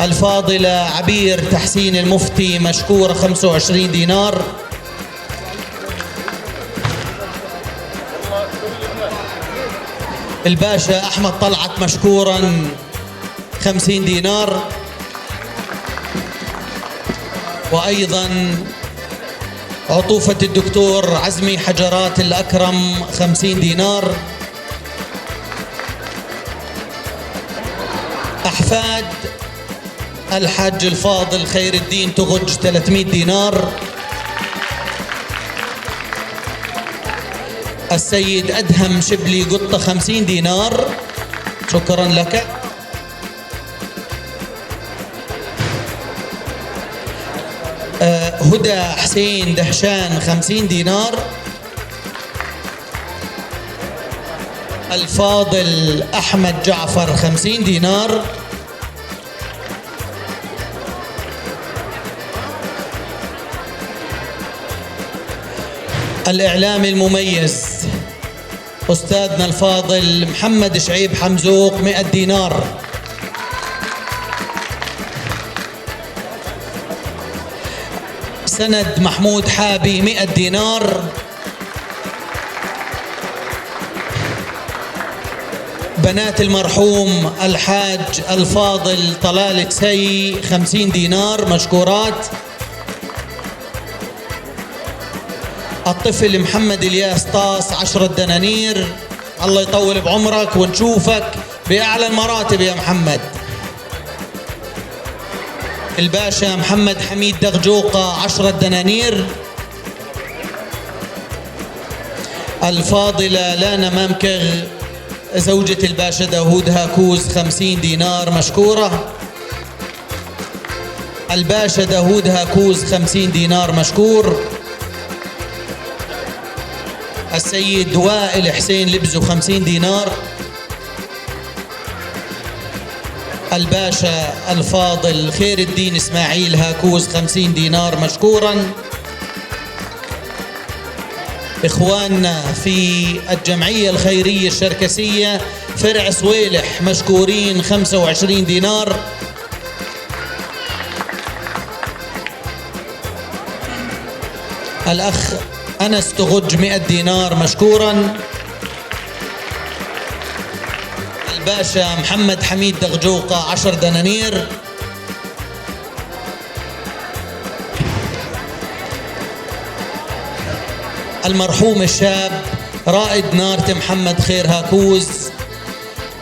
الفاضلة عبير تحسين المفتي مشكورة 25 دينار. الباشا أحمد طلعت مشكورا 50 دينار. وأيضا عطوفة الدكتور عزمي حجرات الأكرم 50 دينار. أحفاد الحاج الفاضل خير الدين تغج 300 دينار. السيد أدهم شبلي قطة 50 دينار، شكرا لك. هدى حسين دهشان 50 دينار. الفاضل أحمد جعفر 50 دينار. الإعلام المميز أستاذنا الفاضل محمد شعيب حمزوق 100 دينار. سند محمود حابي 100 دينار. بنات المرحوم الحاج الفاضل طلال تسي 50 دينار مشكورات. الطفل محمد الياس طاس 10 دنانير، الله يطول بعمرك ونشوفك بأعلى المراتب يا محمد. الباشا محمد حميد دغجوقة 10 دنانير. الفاضلة لانا مامكغ زوجة الباشا داوود هاكوز 50 دينار مشكورة. الباشا داوود هاكوز 50 دينار مشكور. السيد وائل حسين لبزو 50 دينار. الباشا الفاضل خير الدين اسماعيل هاكوز 50 دينار مشكورا. إخواننا في الجمعية الخيرية الشركسية فرع صويلح مشكورين 25 دينار. الأخ أنس تغج 100 دينار مشكورا. الباشا محمد حميد دغجوقة 10 دنانير. المرحوم الشاب رائد نارت محمد خير هاكوز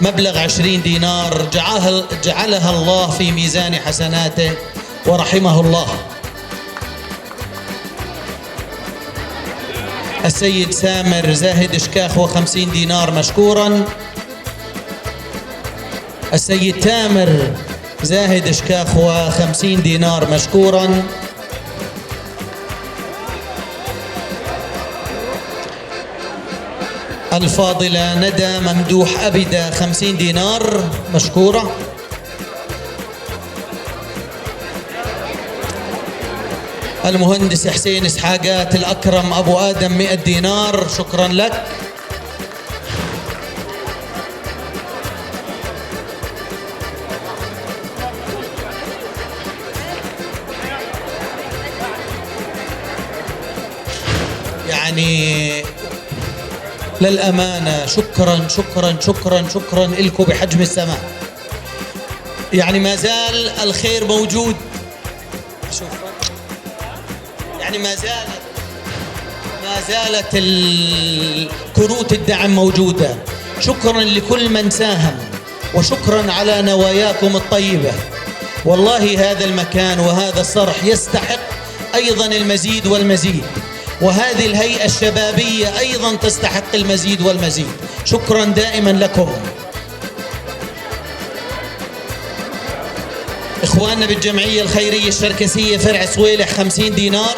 مبلغ 20 دينار، جعلها الله في ميزان حسناته ورحمه الله. السيد سامر زاهد شكاخ 50 دينار مشكورا. السيد تامر زاهد شكاخ 50 دينار مشكورا. الفاضلة ندى ممدوح أبدا 50 دينار مشكورة. المهندس حسين إسحاقات الأكرم أبو آدم 100 دينار، شكرا لك. يعني للأمانة شكرا شكرا شكرا شكرا لكم بحجم السماء. يعني ما زال الخير موجود، شوف يعني ما زالت كروت الدعم موجودة. شكرا لكل من ساهم، وشكرا على نواياكم الطيبة. والله هذا المكان وهذا الصرح يستحق أيضا المزيد والمزيد، وهذه الهيئة الشبابية أيضا تستحق المزيد والمزيد. شكرا دائما لكم. إخواننا بالجمعية الخيرية الشركسية فرع صويلح 50 دينار.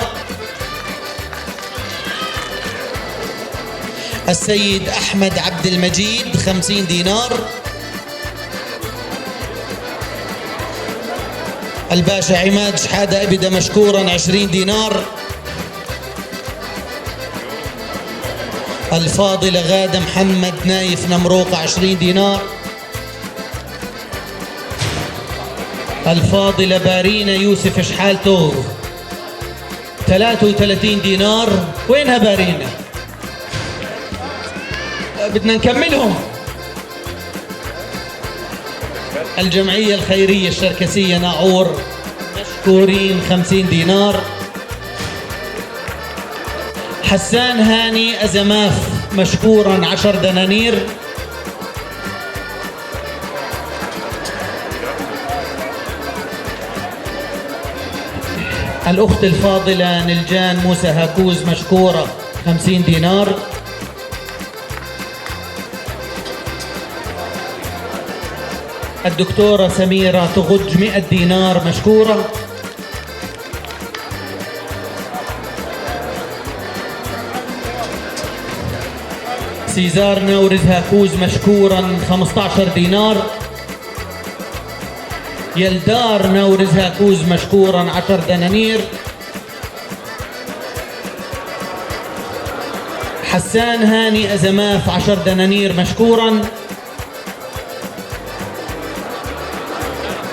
السيد أحمد عبد المجيد 50 دينار. الباشا عماد شحادة أبدا مشكورا 20 دينار. الفاضلة غادة محمد نايف نمروقة 20 دينار. الفاضلة بارينا يوسف شحالتوغ 33 دينار. وينها بارينا؟ بدنا نكملهم. الجمعية الخيرية الشركسية ناعور مشكورين 50 دينار. حسان هاني أزماف مشكورا 10 دنانير. الأخت الفاضلة نلجان موسى هاكوز مشكورة 50 دينار. الدكتورة سميرة تغج 100 دينار مشكورة. سيزار نورز هاكوز مشكورا 15 دينار. يلدار نورز هاكوز مشكورا 10 دنانير. حسان هاني أزماف 10 دنانير مشكورا.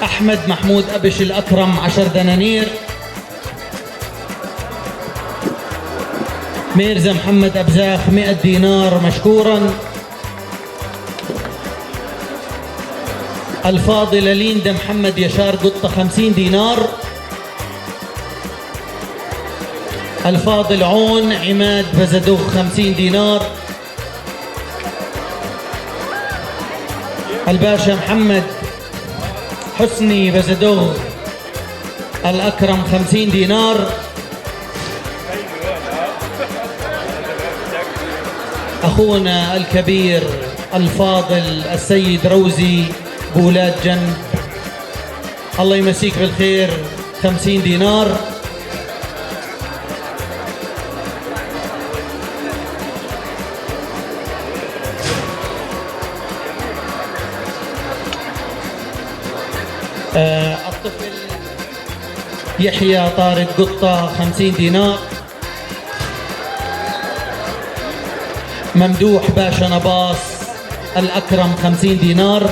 أحمد محمود أبش الأكرم 10 دنانير. ميرزا محمد أبزاخ 100 دينار مشكورا. الفاضلة ليندا محمد يشار قطة 50 دينار. الفاضل عون عماد بزدوخ 50 دينار. الباشا محمد حسني بزدوغ الأكرم 50 دينار. أخونا الكبير الفاضل السيد روزي بولاد جنب، الله يمسيك بالخير، 50 دينار. الطفل يحيى طارق قطة 50 دينار. ممدوح باشا نباص الأكرم 50 دينار.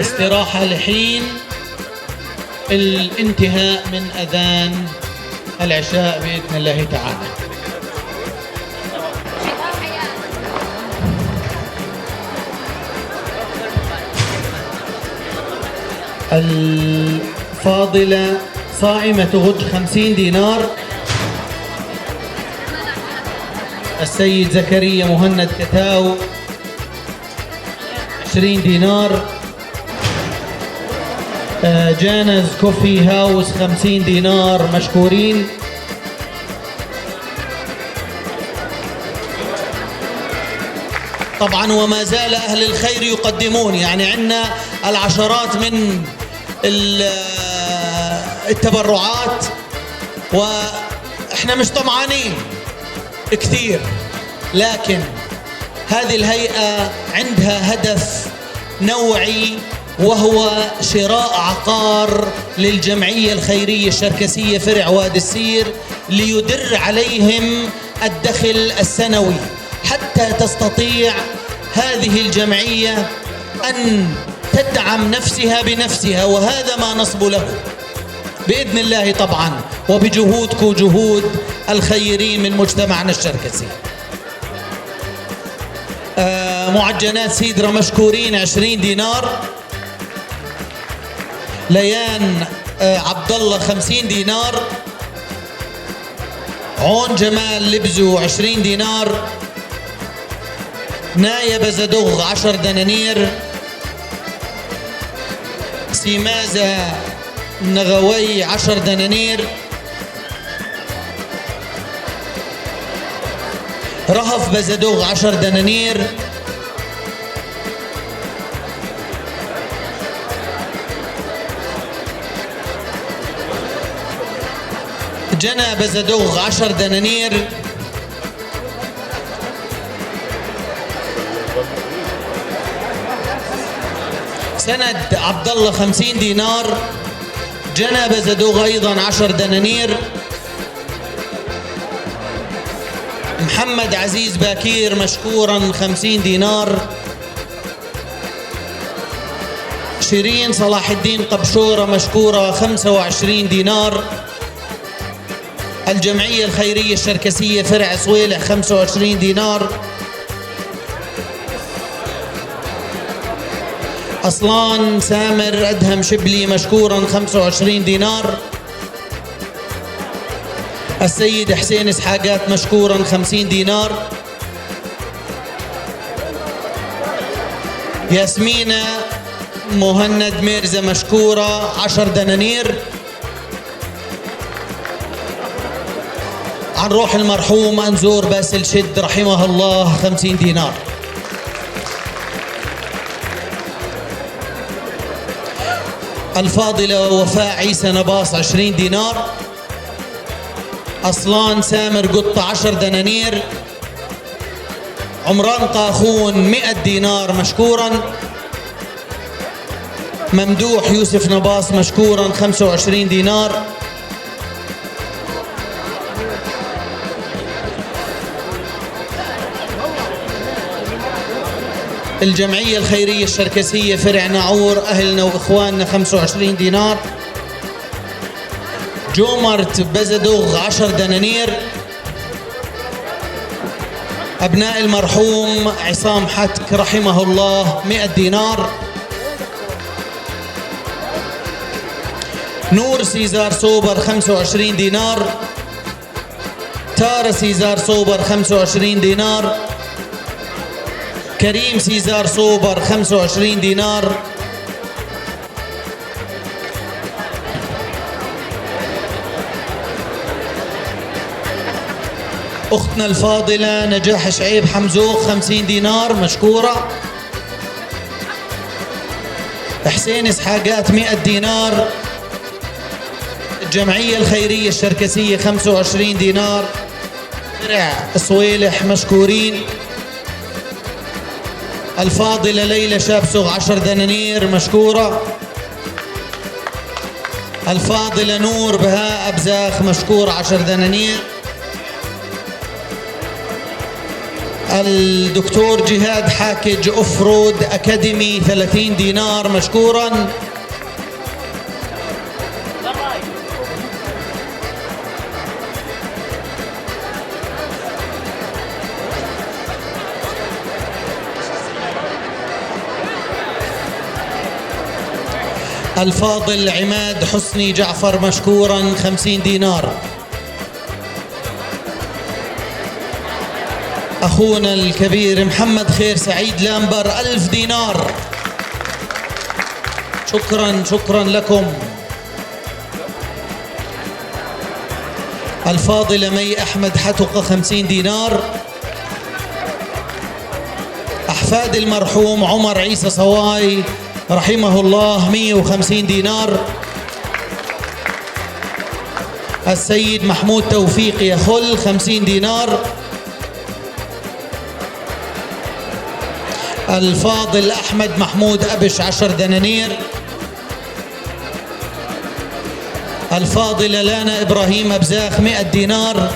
استراحة لحين الانتهاء من أذان العشاء بإذن الله تعالى. الفاضلة صائمة غج 50 دينار. السيد زكريا مهند كتاو 20 دينار. جانز كوفي هاوس 50 دينار مشكورين. طبعا وما زال أهل الخير يقدمون، يعني عندنا العشرات من التبرعات وإحنا مش طمعانين كثير، لكن هذه الهيئة عندها هدف نوعي وهو شراء عقار للجمعية الخيرية الشركسية فرع وادي السير ليدر عليهم الدخل السنوي حتى تستطيع هذه الجمعية أن تدعم نفسها بنفسها، وهذا ما نصب له بإذن الله طبعا وبجهودكم جهود الخيرين من مجتمعنا الشركسي. معجنات سيدرا مشكورين 20 دينار. ليان عبد الله 50 دينار. عون جمال لبزو 20 دينار. نايا بزدغ 10 دنانير. سيمازة نغوي 10 دنانير. رهف بزدوغ 10 دنانير. جنى بزدوغ 10 دنانير. سند عبد الله 50 دينار. جنى بزدوغ أيضا 10 دنانير. محمد عزيز باكير مشكورا 50 دينار. شيرين صلاح الدين قبشورة مشكورة 25 دينار. الجمعية الخيرية الشركسية فرع صويلح 25 دينار. أصلان سامر أدهم شبلي مشكورا 25 دينار. السيد حسين إسحاقات مشكورا 50 دينار. ياسمينة مهند ميرزا مشكورة 10 دنانير. عن روح المرحوم أنزور باسل شد رحمه الله 50 دينار. الفاضلة وفاء عيسى نباص 20 دينار. أصلان سامر قطة 10 دنانير. عمران قاخون 100 دينار مشكورا. ممدوح يوسف نباص مشكورا 25 دينار. الجمعية الخيرية الشركسية فرع ناعور أهلنا وإخواننا 25 دينار. جومرت بزدوغ 10 دنانير. أبناء المرحوم عصام حتك رحمه الله 100 دينار. نور سيزار صوبر 25 دينار. تارا سيزار صوبر 25 دينار. كريم سيزار صوبر 25 دينار. أختنا الفاضلة نجاح شعيب حمزوق 50 دينار مشكورة. حسين إسحاقات 100 دينار. الجمعية الخيرية الشركسية 25 دينار. فرع صويلح مشكورين. الفاضلة ليلى شابسوغ 10 دنانير مشكورة. الفاضلة نور بهاء أبزاخ مشكورة 10 دنانير. الدكتور جهاد حاكج أوفرود أكاديمي 30 دينار مشكورا. الفاضل عماد حسني جعفر مشكورا 50 دينار. أخونا الكبير محمد خير سعيد لامبر 1000 دينار. شكرا شكرا لكم. الفاضلة مي أحمد حتقة 50 دينار. أحفاد المرحوم عمر عيسى صواي رحمه الله 150 دينار. السيد محمود توفيق يخل 50 دينار. الفاضل أحمد محمود أبش 10 دنانير. الفاضلة لانا إبراهيم أبزاخ 100 دينار.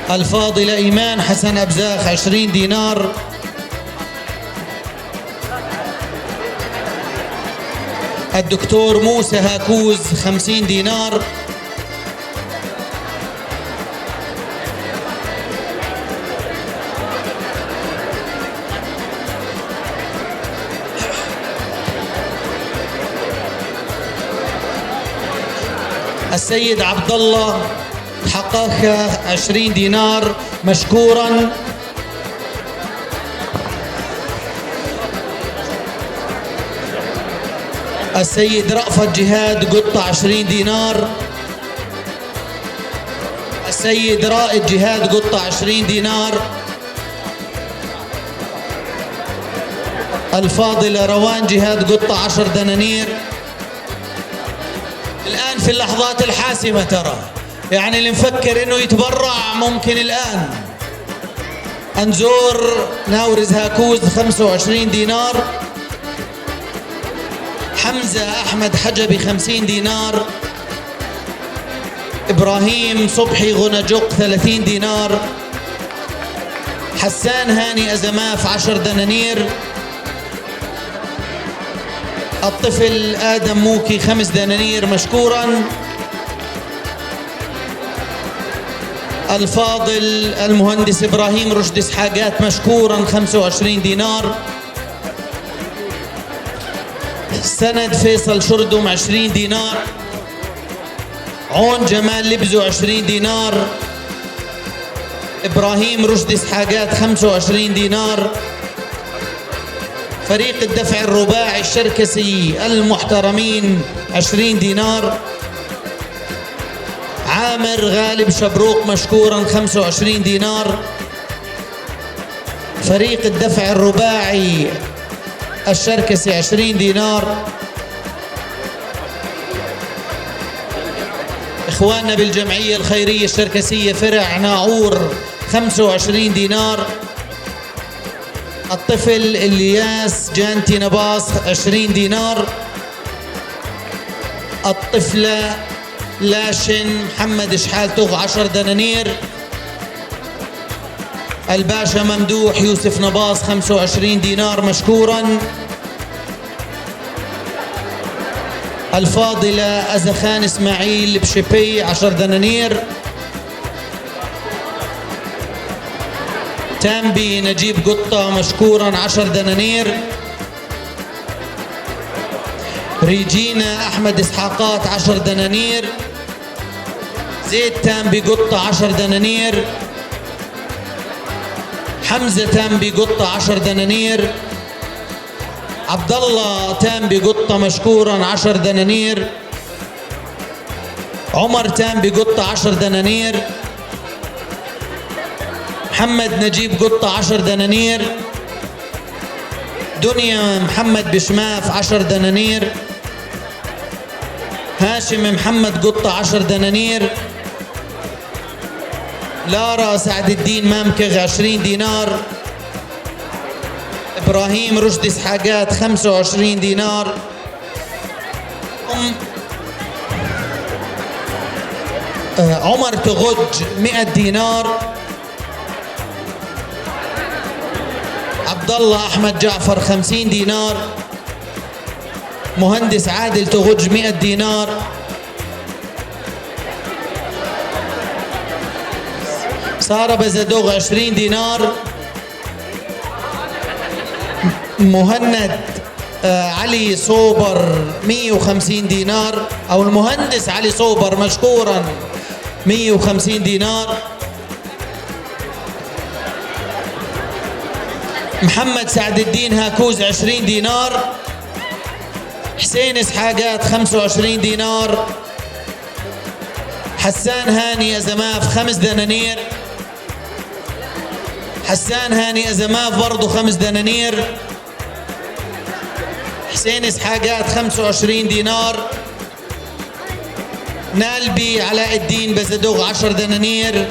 الفاضلة إيمان حسن أبزاخ 20 دينار. الدكتور موسى هاكوز 50 دينار. السيد عبد الله حقاخة 20 دينار مشكورا. السيد رأفت جهاد قطة 20 دينار. السيد رائد جهاد قطة 20 دينار. الفاضلة روان جهاد قطة 10 دنانير. الآن في اللحظات الحاسمة ترى، يعني اللي مفكر إنه يتبرع ممكن الآن. أنزور ناورز هاكوز 25 دينار. حمزة أحمد حجبي 50 دينار. إبراهيم صبحي غنجق 30 دينار. حسان هاني أزماف 10 دنانير. الطفل آدم موكي 5 دنانير مشكورا. الفاضل المهندس إبراهيم رشدي اسحاقات مشكورا 25 دينار. سند فيصل شردم 20 دينار. عون جمال لبزو 20 دينار. إبراهيم رشدي اسحاقات 25 دينار. فريق الدفع الرباعي الشركسي المحترمين 20 دينار. عامر غالب شبروق مشكورا 25 دينار. فريق الدفع الرباعي الشركسي 20 دينار. إخواننا بالجمعية الخيرية الشركسية فرع ناعور 25 دينار. الطفل الياس جانتي نباص 20 دينار. الطفلة لاشن محمد شحالتوغ 10 دنانير. الباشا ممدوح يوسف نباص 25 دينار مشكورا. الفاضلة أزخان إسماعيل بشبي 10 دنانير. تامبي نجيب قطة مشكورا 10 دنانير. ريجينا أحمد إسحاقات 10 دنانير. زيد تامبي قطة 10 دنانير. حمزة تامبي قطة 10 دنانير. عبد الله تامبي قطة مشكورا 10 دنانير. عمر تامبي قطة 10 دنانير. محمد نجيب قطة 10 دنانير. دنيا محمد بشماف 10 دنانير. هاشم محمد قطة 10 دنانير. لارا سعد الدين مامكغ 20 دينار. إبراهيم رشدي اسحاقات 25 دينار. عمر تغج 100 دينار. عبد الله أحمد جعفر 50 دينار. مهندس عادل تغج 100 دينار. سارة بزدوغ 20 دينار. مهند علي صوبر 150 دينار، أو المهندس علي صوبر مشكورا 150 دينار. محمد سعد الدين هاكوز 20 دينار. حسين اسحاقات 25 دينار. حسان هاني أزماف 5 دنانير. حسان هاني أزماف برضو 5 دنانير. حسين اسحاقات 25 دينار. نالبي علاء الدين بزدوغ 10 دنانير.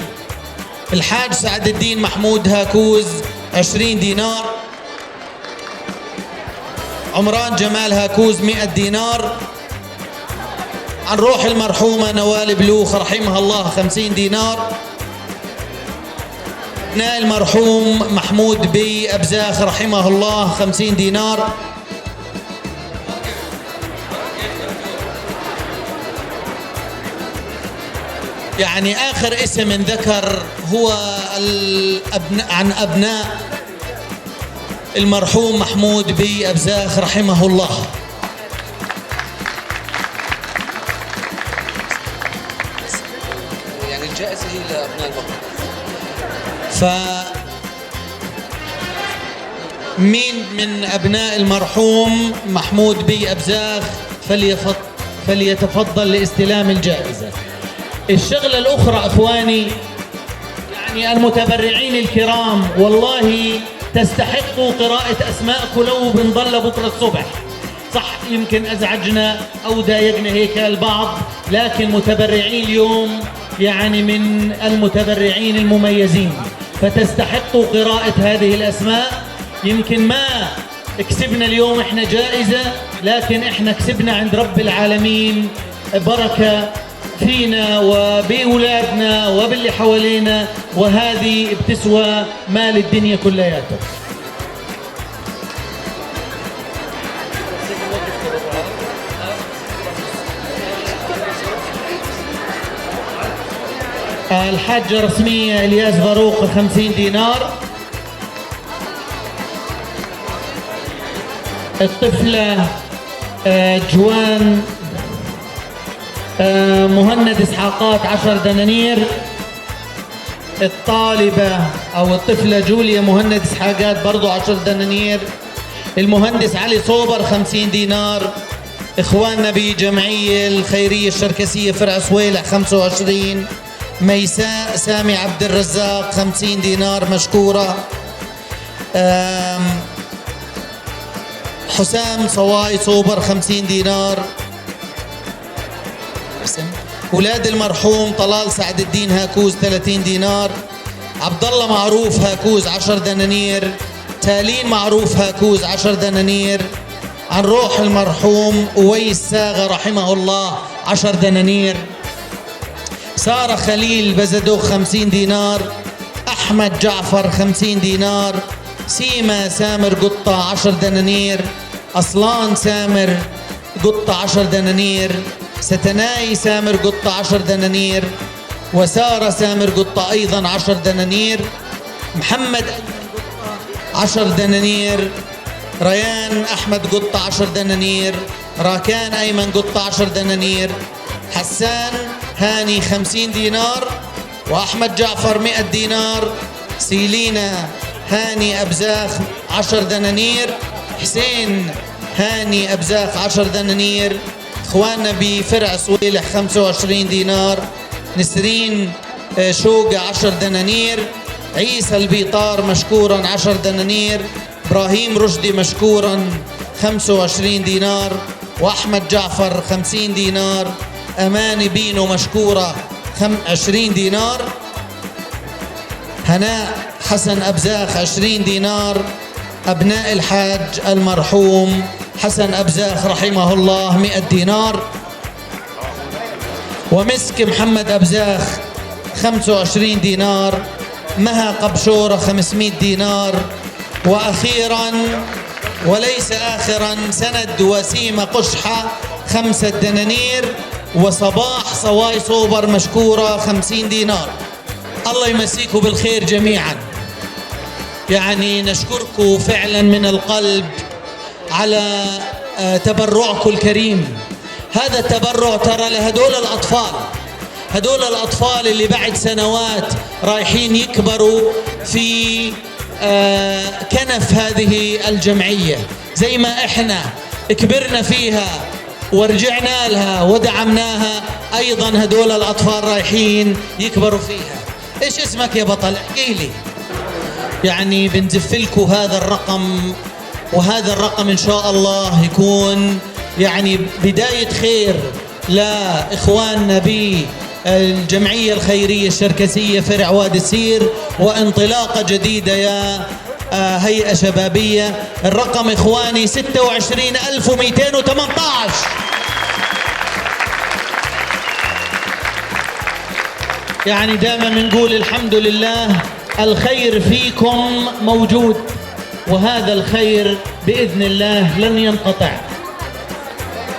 الحاج سعد الدين محمود هاكوز 20 دينار. عمران جمال هاكوز 100 دينار. عن روح المرحومة نوال بلوخ رحمها الله 50 دينار. أبناء المرحوم محمود بي أبزاخ رحمه الله 50 دينار. يعني آخر اسم انذكر هو عن أبناء المرحوم محمود بي أبزاخ رحمه الله. يعني الجائزة هي لأبناء المرحوم. فمين من أبناء المرحوم محمود بي أبزاخ فليتفضل لاستلام الجائزة. الشغلة الأخرى أخواني، يعني المتبرعين الكرام، والله تستحقوا قراءة أسماءكم لو بنضل بكرة الصبح. صح يمكن أزعجنا أو ضايقنا هيك البعض، لكن متبرعين اليوم يعني من المتبرعين المميزين، فتستحقوا قراءة هذه الأسماء. يمكن ما كسبنا اليوم احنا جائزة، لكن احنا كسبنا عند رب العالمين بركة فينا وبأولادنا وباللي حوالينا، وهذه بتسوى مال الدنيا كلياته. الحاجة رسمية إلياس فاروق 50 دينار. الطفلة جوان مهند إسحاقات 10 دنانير. الطالبة أو الطفلة جوليا مهند إسحاقات برضو 10 دنانير. المهندس علي صوبر 50 دينار. إخواننا بجمعية الخيرية الشركسية فرع صويلح 25. ميساء سامي عبد الرزاق 50 دينار مشكورة. حسام صواي صوبر 50 دينار. أولاد المرحوم طلال سعد الدين هاكوز 30 دينار. عبد الله معروف هاكوز 10 دنانير. تالين معروف هاكوز 10 دنانير. عن روح المرحوم أويس ساغة رحمه الله 10 دنانير. سارة خليل بزدوخ 50 دينار. أحمد جعفر 50 دينار. سيما سامر قطة 10 دنانير. أصلان سامر قطة 10 دنانير. ستناي سامر قطة 10 دنانير. وسارة سامر قطة أيضا 10 دنانير. محمد 10 دنانير. ريان أحمد قطة 10 دنانير. راكان أيمن قطة 10 دنانير. حسان هاني 50 دينار. وأحمد جعفر 100 دينار. سيلينا هاني أبزاخ 10 دنانير. حسين هاني أبزاخ 10 دنانير. إخواننا بفرع صويلح 25 دينار. نسرين شوقة 10 دنانير. عيسى البيطار مشكورا 10 دنانير. إبراهيم رشدي مشكورا 25 دينار. وأحمد جعفر 50 دينار. أماني بينو مشكورة 20 دينار. هناء حسن أبزاخ 20 دينار. أبناء الحاج المرحوم حسن أبزاخ رحمه الله 100 دينار. ومسك محمد أبزاخ 25 دينار. مها قبشورة 500 دينار. وأخيرا وليس آخرا سند وسيمة قشحة 5 دنانير. وصباح صواي صوبر مشكورة 50 دينار. الله يمسيكم بالخير جميعا. يعني نشكركم فعلا من القلب على تبرعكم الكريم. هذا التبرع ترى لهدول الأطفال، هدول الأطفال اللي بعد سنوات رايحين يكبروا في كنف هذه الجمعية، زي ما إحنا كبرنا فيها ورجعنا لها ودعمناها، أيضا هدول الأطفال رايحين يكبروا فيها. إيش اسمك يا بطل؟ احكي لي. يعني بنزف لكم هذا الرقم، وهذا الرقم إن شاء الله يكون يعني بداية خير لإخواننا بالجمعية الخيرية الشركسية فرع وادي السير، وانطلاقة جديدة يا هيئة شبابية. الرقم إخواني 26218. يعني دائما بنقول الحمد لله الخير فيكم موجود، وهذا الخير بإذن الله لن ينقطع.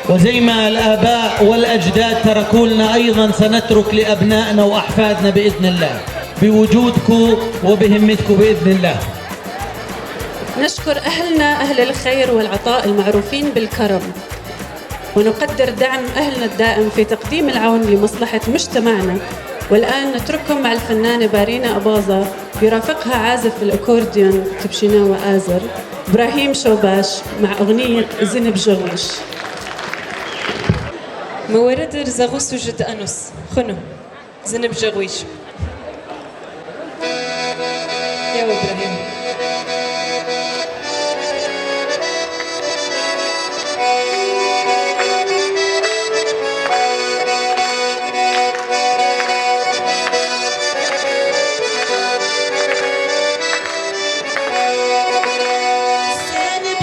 وزي ما الآباء والأجداد تركوا لنا أيضا سنترك لأبنائنا وأحفادنا بإذن الله، بوجودكم وبهمتكم بإذن الله. نشكر أهلنا أهل الخير والعطاء المعروفين بالكرم، ونقدر دعم أهلنا الدائم في تقديم العون لمصلحة مجتمعنا. والآن نترككم مع الفنانة بارينا أباظة يرافقها عازف الأكورديون تبشيناوة آزر إبراهيم شوباش مع أغنية زنب جغوش. موارد رزاغوس وجد أنوس خنو زنب جغويش. يا إبراهيم. زنب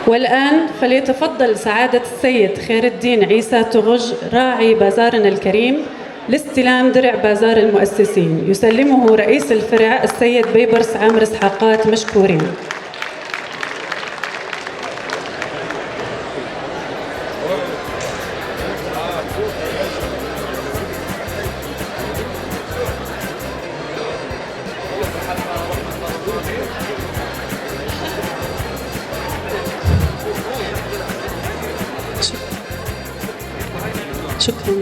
والآن فليتفضل سعادة السيد خير الدين عيسى تغج راعي بازارنا الكريم لاستلام درع بازار المؤسسين، يسلمه رئيس الفرع السيد بيبرس عامر اسحاقات. مشكورين. شكرا.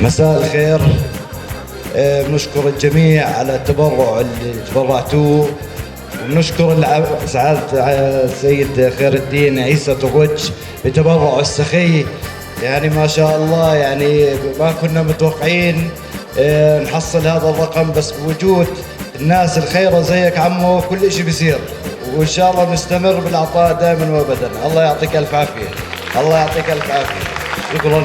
مساء الخير. بنشكر الجميع على التبرع اللي تبرعتوه، وبنشكر سعادة السيد خير الدين عيسى تغج بتبرعه السخي. يعني ما شاء الله، يعني ما كنا متوقعين نحصل هذا الرقم، بس بوجود الناس الخيرة زيك عمو كل إشي بيصير، وإن شاء الله نستمر بالعطاء دائما وأبدا. الله يعطيك ألف عافية، الله يعطيك ألف عافية. شكرا.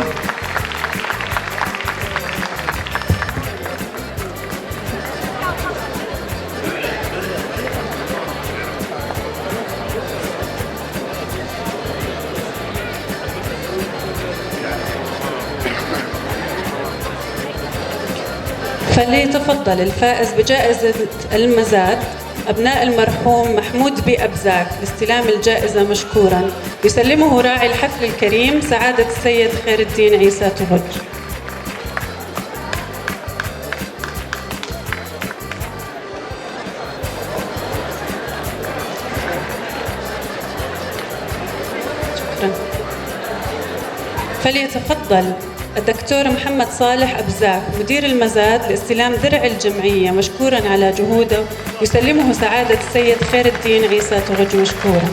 فليتفضل الفائز بجائزة المزاد أبناء المرحوم محمود بي أبزاك لاستلام الجائزة مشكورا، يسلمه راعي الحفل الكريم سعادة السيد خير الدين عيسى تغج. شكرا. فليتفضل الدكتور محمد صالح أبزاك مدير المزاد لاستلام درع الجمعية مشكورا على جهوده، يسلمه سعادة السيد خير الدين عيسى تغج مشكورا.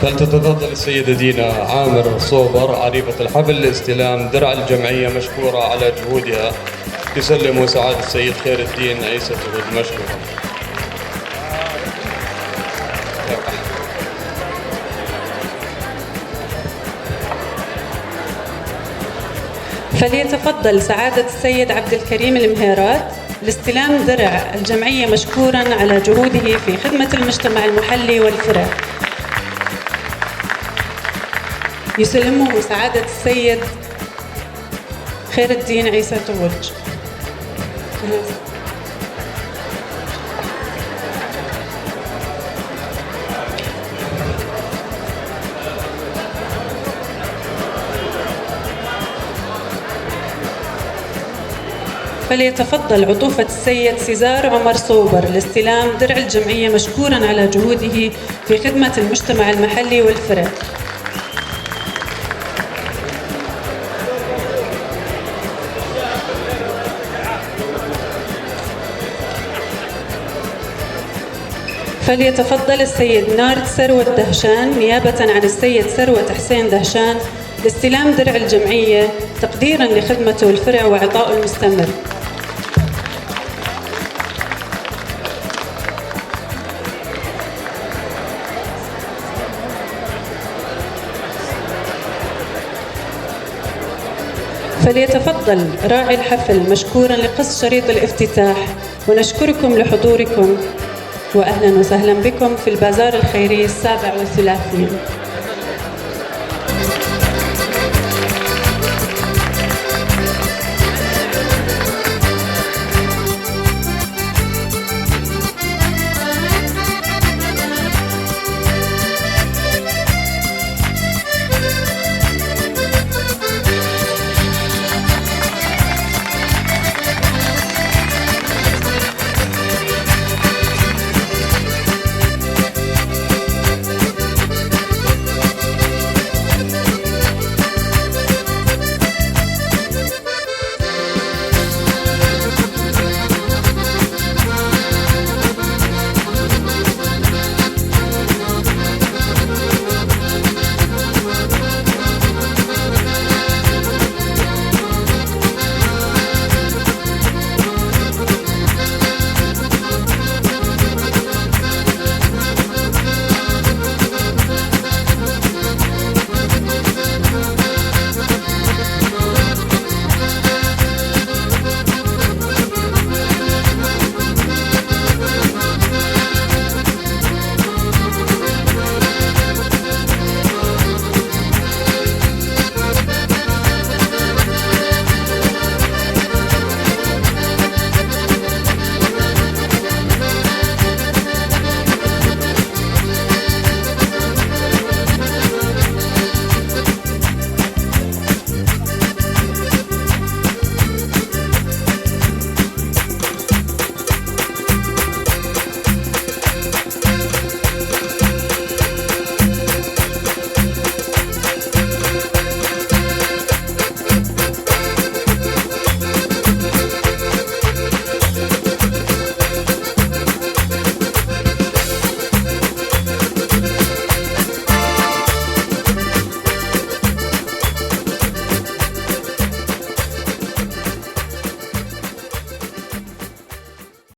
فلتتفضل السيدة دينا عامر صوبر عريفة الحفل لاستلام درع الجمعية مشكورة على جهودها، يسلم سعادة السيد خير الدين عيسى تغج مشكورا. فليتفضل سعادة السيد عبد الكريم المهيرات لاستلام درع الجمعية مشكورا على جهوده في خدمة المجتمع المحلي والفرع، يسلمه سعادة السيد خير الدين عيسى توج. فليتفضل عطوفة السيد سيزار عمر صوبر لاستلام درع الجمعية مشكورا على جهوده في خدمة المجتمع المحلي والفرع. فليتفضل السيد نارد ثروت دهشان نيابة عن السيد ثروت حسين دهشان لاستلام درع الجمعية تقديرا لخدمته الفرع وعطائه المستمر. فليتفضل راعي الحفل مشكورا لقص شريط الافتتاح، ونشكركم لحضوركم، وأهلا وسهلا بكم في البازار الخيري 37.